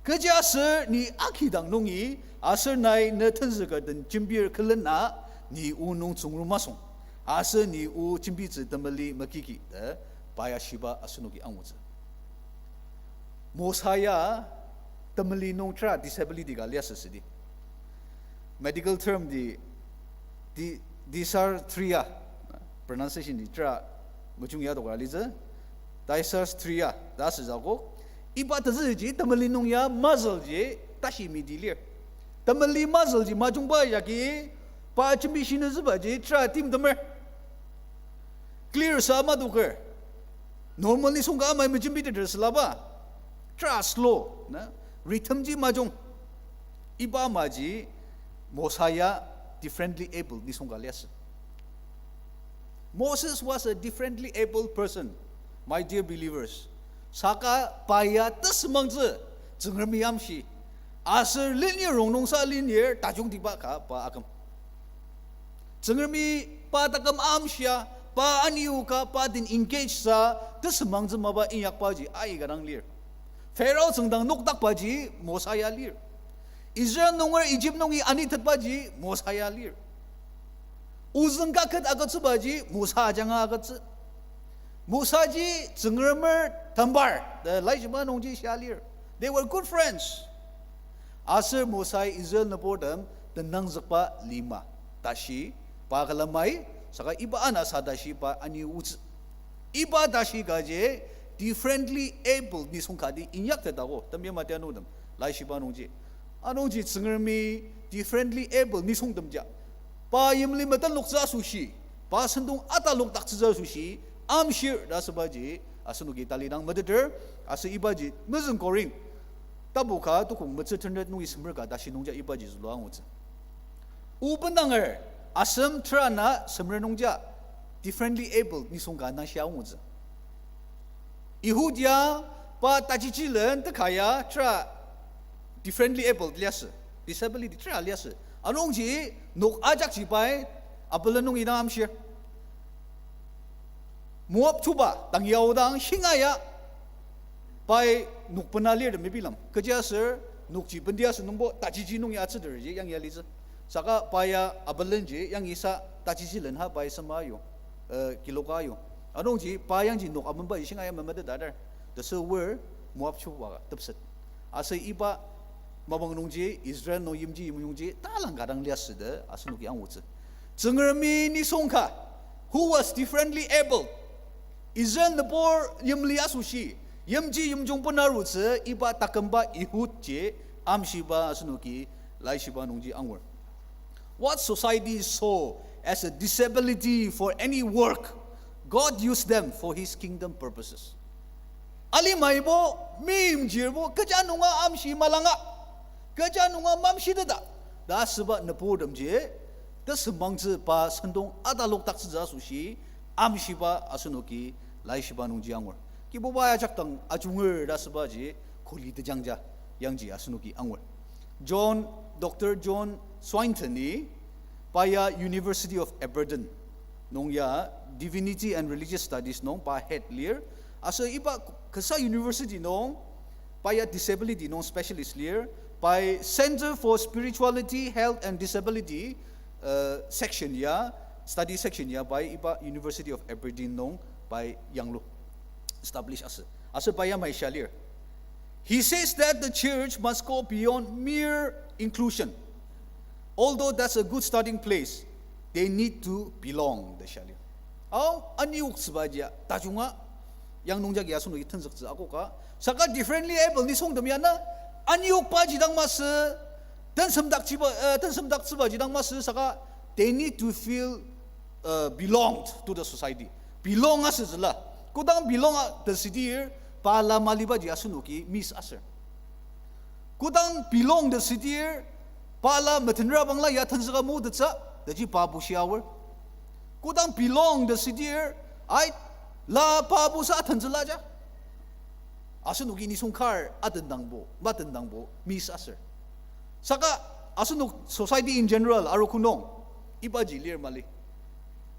Kechiaser ni akidang nungi, aser nai ne tenzüka den jembir külena, Ni o nung tsüngrem masung, aser ni o jembitsü temeli makiki ta, pa ya shiba asenoki angutsü. Mosa ya temeli nung tera disability ka liasü südi. Medical term di, di, dysarthria, pronunciation di tera mejung ya doka litsü. Dysarthria ta asütsü akok. Iba tezüji temeli nung ya muscle ji tashi midi lir. Temeli muscle ji majungba jagi pa jembi shinütsübaji tera timtemer. Clear sa madoker. Normal nisung ka amai mejembiteter sülaba. Tera slow, na? Rhythm ji majung. Iba amaji Mosa ya differently abled nisung ka liasü. Moses was a differently abled person, my dear believers. Saka pa ya tesümangtsü Tsüngremi amshi. Aser lenir rongnungsa lenir tajungtiba ka pa aküm. Tsüngremi pa taküm amshia, pa anioka, pa den engage sa, tesümangtsü mapa inyakbaji aika dang lir. Pharaoh tsüngdang nokdakbaji Mosa ya lir. Israel nunger Egypt nungi anitetbaji Mosa ya lir. Ozüng kaket agütsübaji Mosa ajanga agütsü. Mosaji Tsüngremer tembar ta laishiba nungji shia lir. They were good friends. Aser Mosai Israel nüburtem tenangzükba lima tashi pa külemai, saka iba ana sa tashi pa ani otsü. Iba tashi kaji differently abled nisung kati inyaktetago, temya matianutem, laishiba nungji. Anungji Tsüngremi differently abled nisungtemja pa yimli metenloktsü asoshi, pa sentong atalokdaktsütsü asoshi, amshir ta asübaji, asenoki talidang meteter, aser ibaji mezüng Korin tapu ka tukong metsü tenret nungi semer ka tashi nungja ibaji zülua angutsü. O bendanger, asem tera na semer nungja differently abled nisung ka nangshia angutsü. Ehud ya pa tajijilen teka ya tera differently abled liasü, disability tera liasü. Anungji nok ajakji pai abelen nungi dang amshir. Moab chuba dang yaodang shinga ya pai nok bena lirtem mebilam. Kechiaser nokji bendia asü nungbo tajiji nungi atsüterji yangi alitsü. Saka pa ya abelenji yangi sa tajijilen ha pai sema ayu, eh, kiloka ayu. Anungji pa yangji nok amenbaji shinga ya memeteta dar. Tesü wer Moab chuba tepset. Aser iba mapang nungji Israel nung yimji yimjungji talang ka dang liasü ta asenoki angutsü. Tsüngremi nisung ka, who was differently abled, Israel nübur yimli asoshi, yimji yimjung bena arutsü iba takümba Ehud ji amshiba asenoki laishiba nungji angur. What society saw as a disability for any work, God used them for his kingdom purposes. Alimaibo, meimchirbo, kecha nunga amshi malanga, kecha nunga mamshiteta ta asüba nüburtemji, tesüngmangtsü pa sentong atalokdaktsütsü asoshi, amshiba asenoki laishiba nungji angur. Kibuba ya jakdang ajunger ta asübaji, kuli tejangja yangji asenoki angur. John, Doctor John Swinton-i, pa ya University of Aberdeen nung ya Divinity and Religious Studies nung pa head lir. Aser iba kasa university nung pa ya disability nung specialist lir. Pai Center for Spirituality, Health and Disability, uh, section ya, study section ya pai iba University of Aberdeen nung pai yanglu establish asü. Aser pa yamai shia lir. He says that the church must go beyond mere inclusion. Although that's a good starting place, they need to belong, ta shia lir. Ao, anioktsübaji tajunga, yang nungjagi asenoki tenzüktsü akoka. Saka differently able nisungtem ya na, aniokbaji dang masü, tensemdaktsüba, eh, tensemdaktsübaji dang masü, saka they need to feel, uh, belonged to the society. Belong asütsüla. Kodang belong a-, the city, pa la malibaji asenoki miss aser. Kodang belong the city, pa la metenra bangla ya tenzüka motettsü, taji pa bushi aor. Kodang belong the city, ai, la pa busa tenzüla ja. Asenoki nisung kar atendangbo, matendangbo miss aser. Saka asenok society in general, arogo nung, ibaji lir mali.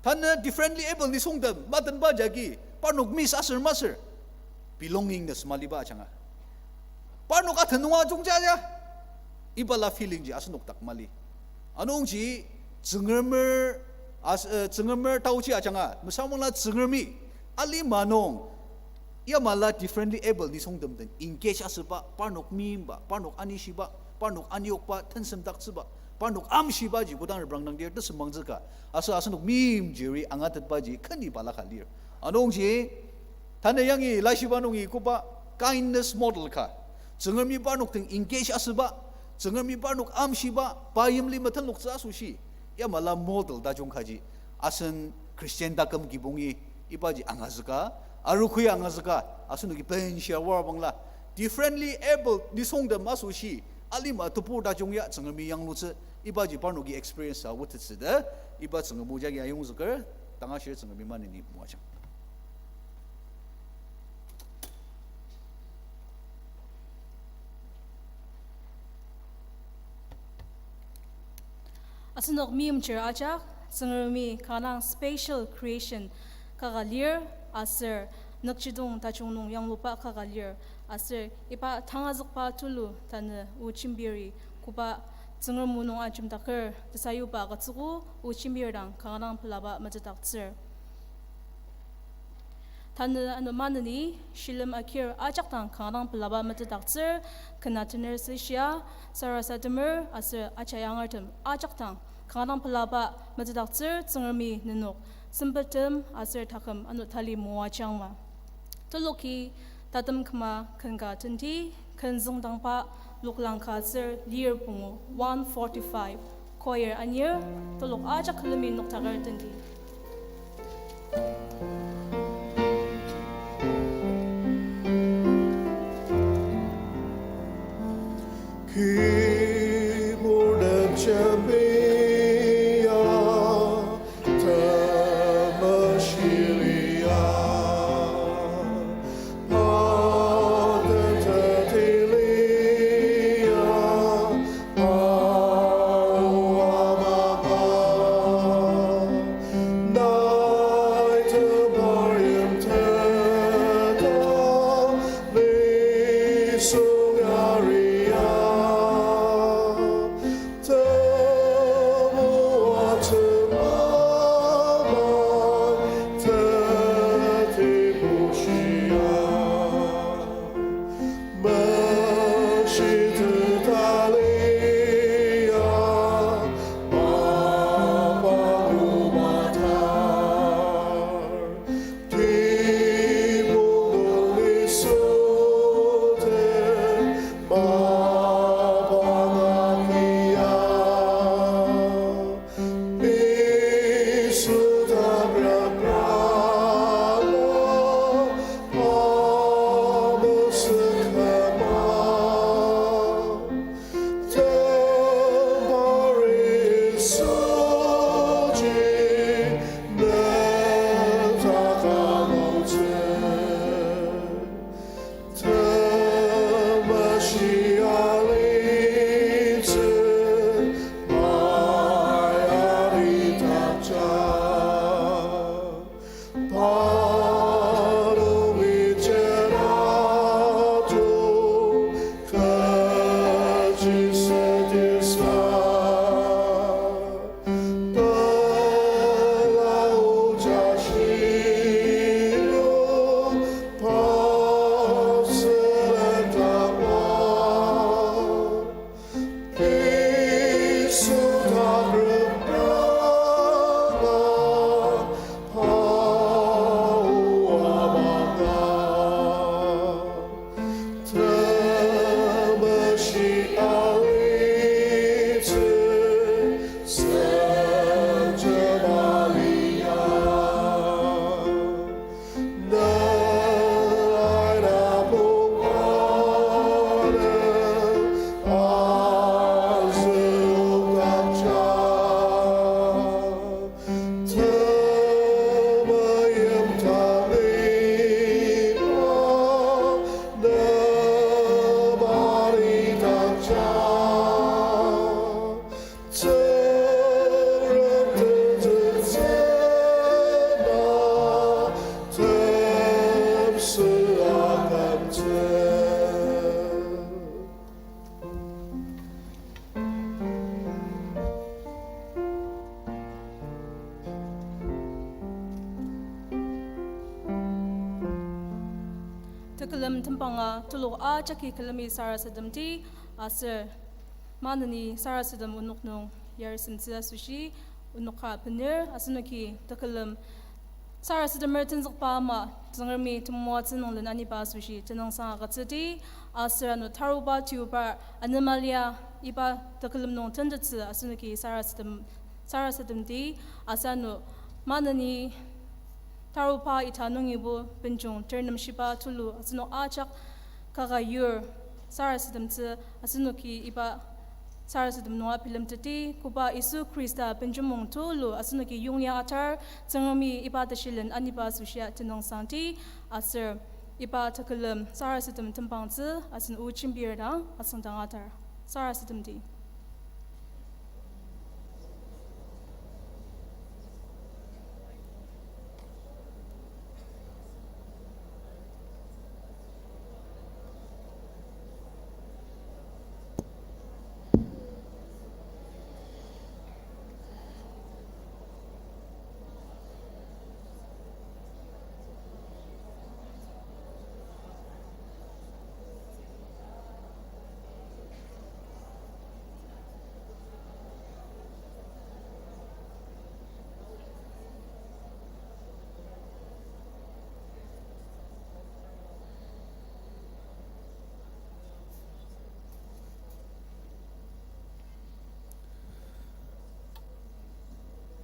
Tanü differently able nisungtem matenba jagi, parnok miss aser masür, belongingness maliba ajanga. Parnok atenunga jungja ya, iba la feeling ji asenok dak mali. Anungji, Tsüngremer, as-, eh, Tsüngremer taochi ajanga, mesüra bangla Tsüngremi, alima nung, yamala differently abled nisungtem den engage asüba, parnok meimba, parnok anishiba, parnok aniokba, tensemdaktsüba, parnok amshibaji kodang reprangdangdir tesüngmangtsü ka, aser asenok meimchiri angatetbaji keni balaka lir. Anungji, tanü yangi laishiba nungi koba kindness model ka, Tsüngremi parnok den engage asüba, Tsüngremi parnok amshiba, pa yimli metenloktsü asoshi, yamala model tajung kaji, asen Christian taküm kibongi ibaji angazüka, arukui angazüka, asenoki benshia wara bangla, differently abled nisungtem asoshi, alima tebur tajung ya Tsüngremi yanglutsü, ibaji parnoki experience a otettsü ta, iba Tsüngrem o jagi ayongzüker, tangashir Tsüngremi maneni moajang. Asenok meimchir ajak, Tsüngremi kanga special creation kaka lir, aser nükjidong tajung nung yangluba kaka lir, aser iba tangazükba tulu tanü o jembiri koba Tsüngrem o nung ajemdaker tesayuba agütsüogo, o jembir dang kanga dang pelaba metetdaktsür. Tanü ano maneni shilem akir ajak dang kanga dang pelaba metetdaktsür, ken atener süshia, sarasademer aser ajayangertem ajak dang kanga dang pelaba metetdaktsür. Tsüngremi nenok sempettem aser taküm ano tali moajangma. Teloki tatem küma ken ka tenti, ken züngdangba loklang ka aser lir pungu one forty-five. Choir anir, telok ajak külemi noktaker tenti. Kibur den jembia, temeshiliya, pa den tetiliya, pa o amaba, nai temariem teta, nisung aria. Temtembanga telok ajaki külemi sarasademdi, aser maneni sarasadem onok nung yarisemtsü asoshi onok ka bener asenoki tekülem sarasademer tenzükba ama Tsüngremi temoatsü nung len aniba asoshi tenüngsang agütsüdi, aser ano taruba tiuba anemalia iba tekülem nung tentettsü asenoki sarasadem, sarasademdi, aser ano maneni taruba ita nungibo benjong ternemshiba tulu asenok ajak kaka yur sarasademtsü asenoki iba sarasadem nunga bilemteti, koba Yisu Khrista benjongmong tulu asenoki yongya atar, Tsüngremi iba teshilen aniba asoshia tenüngsangdi, aser iba tekülem sarasadem tembangtsü asen o jembir dang asüngdang atar. Sarasademdi.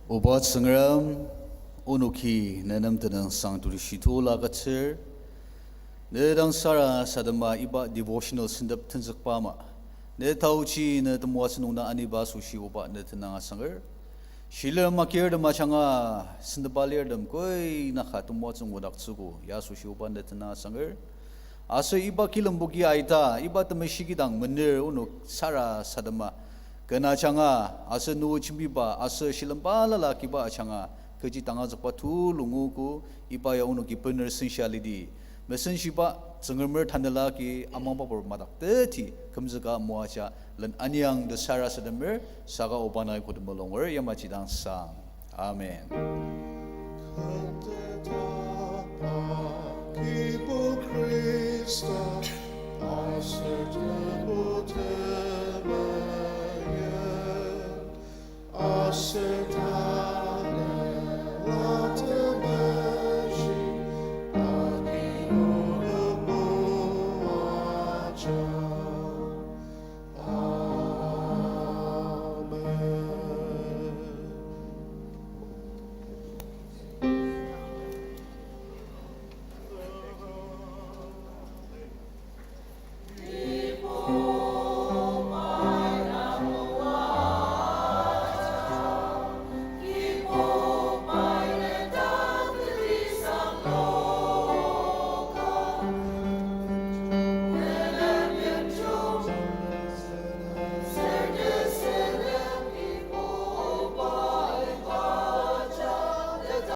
Oba Tsüngrem, onoki ne nem tenüngsang tulu shitula agütsür. Ne dang sarasadema iba devotional sentep tenzükba ama, ne taochi ne temoatsü nung na aniba asoshi oba ne tenüng asanger. Shilem makirtem ajanga sentepa lirtem koi naka temoatsü ngudaktsüogo ya asoshi oba ne tenüng asanger. Aser iba kilemboki aita, iba temeshi kidang mener onok sarasadema ken ajanga, aser nü jembiba, aser shilem balala kiba ajanga, kechi tangazükba tulu nguogo, iba ya onoki bener sensa lidi. Mesenshiba Tsüngremer tanela agi amangbapur madak teti kümzüka moaja len aniang ta sarasademer, saka oba nai kodema longer yamaji dang sang. Amen. Kibur Khrista, aser tebu temeim, aser tanela temeshi, agi onok moaja.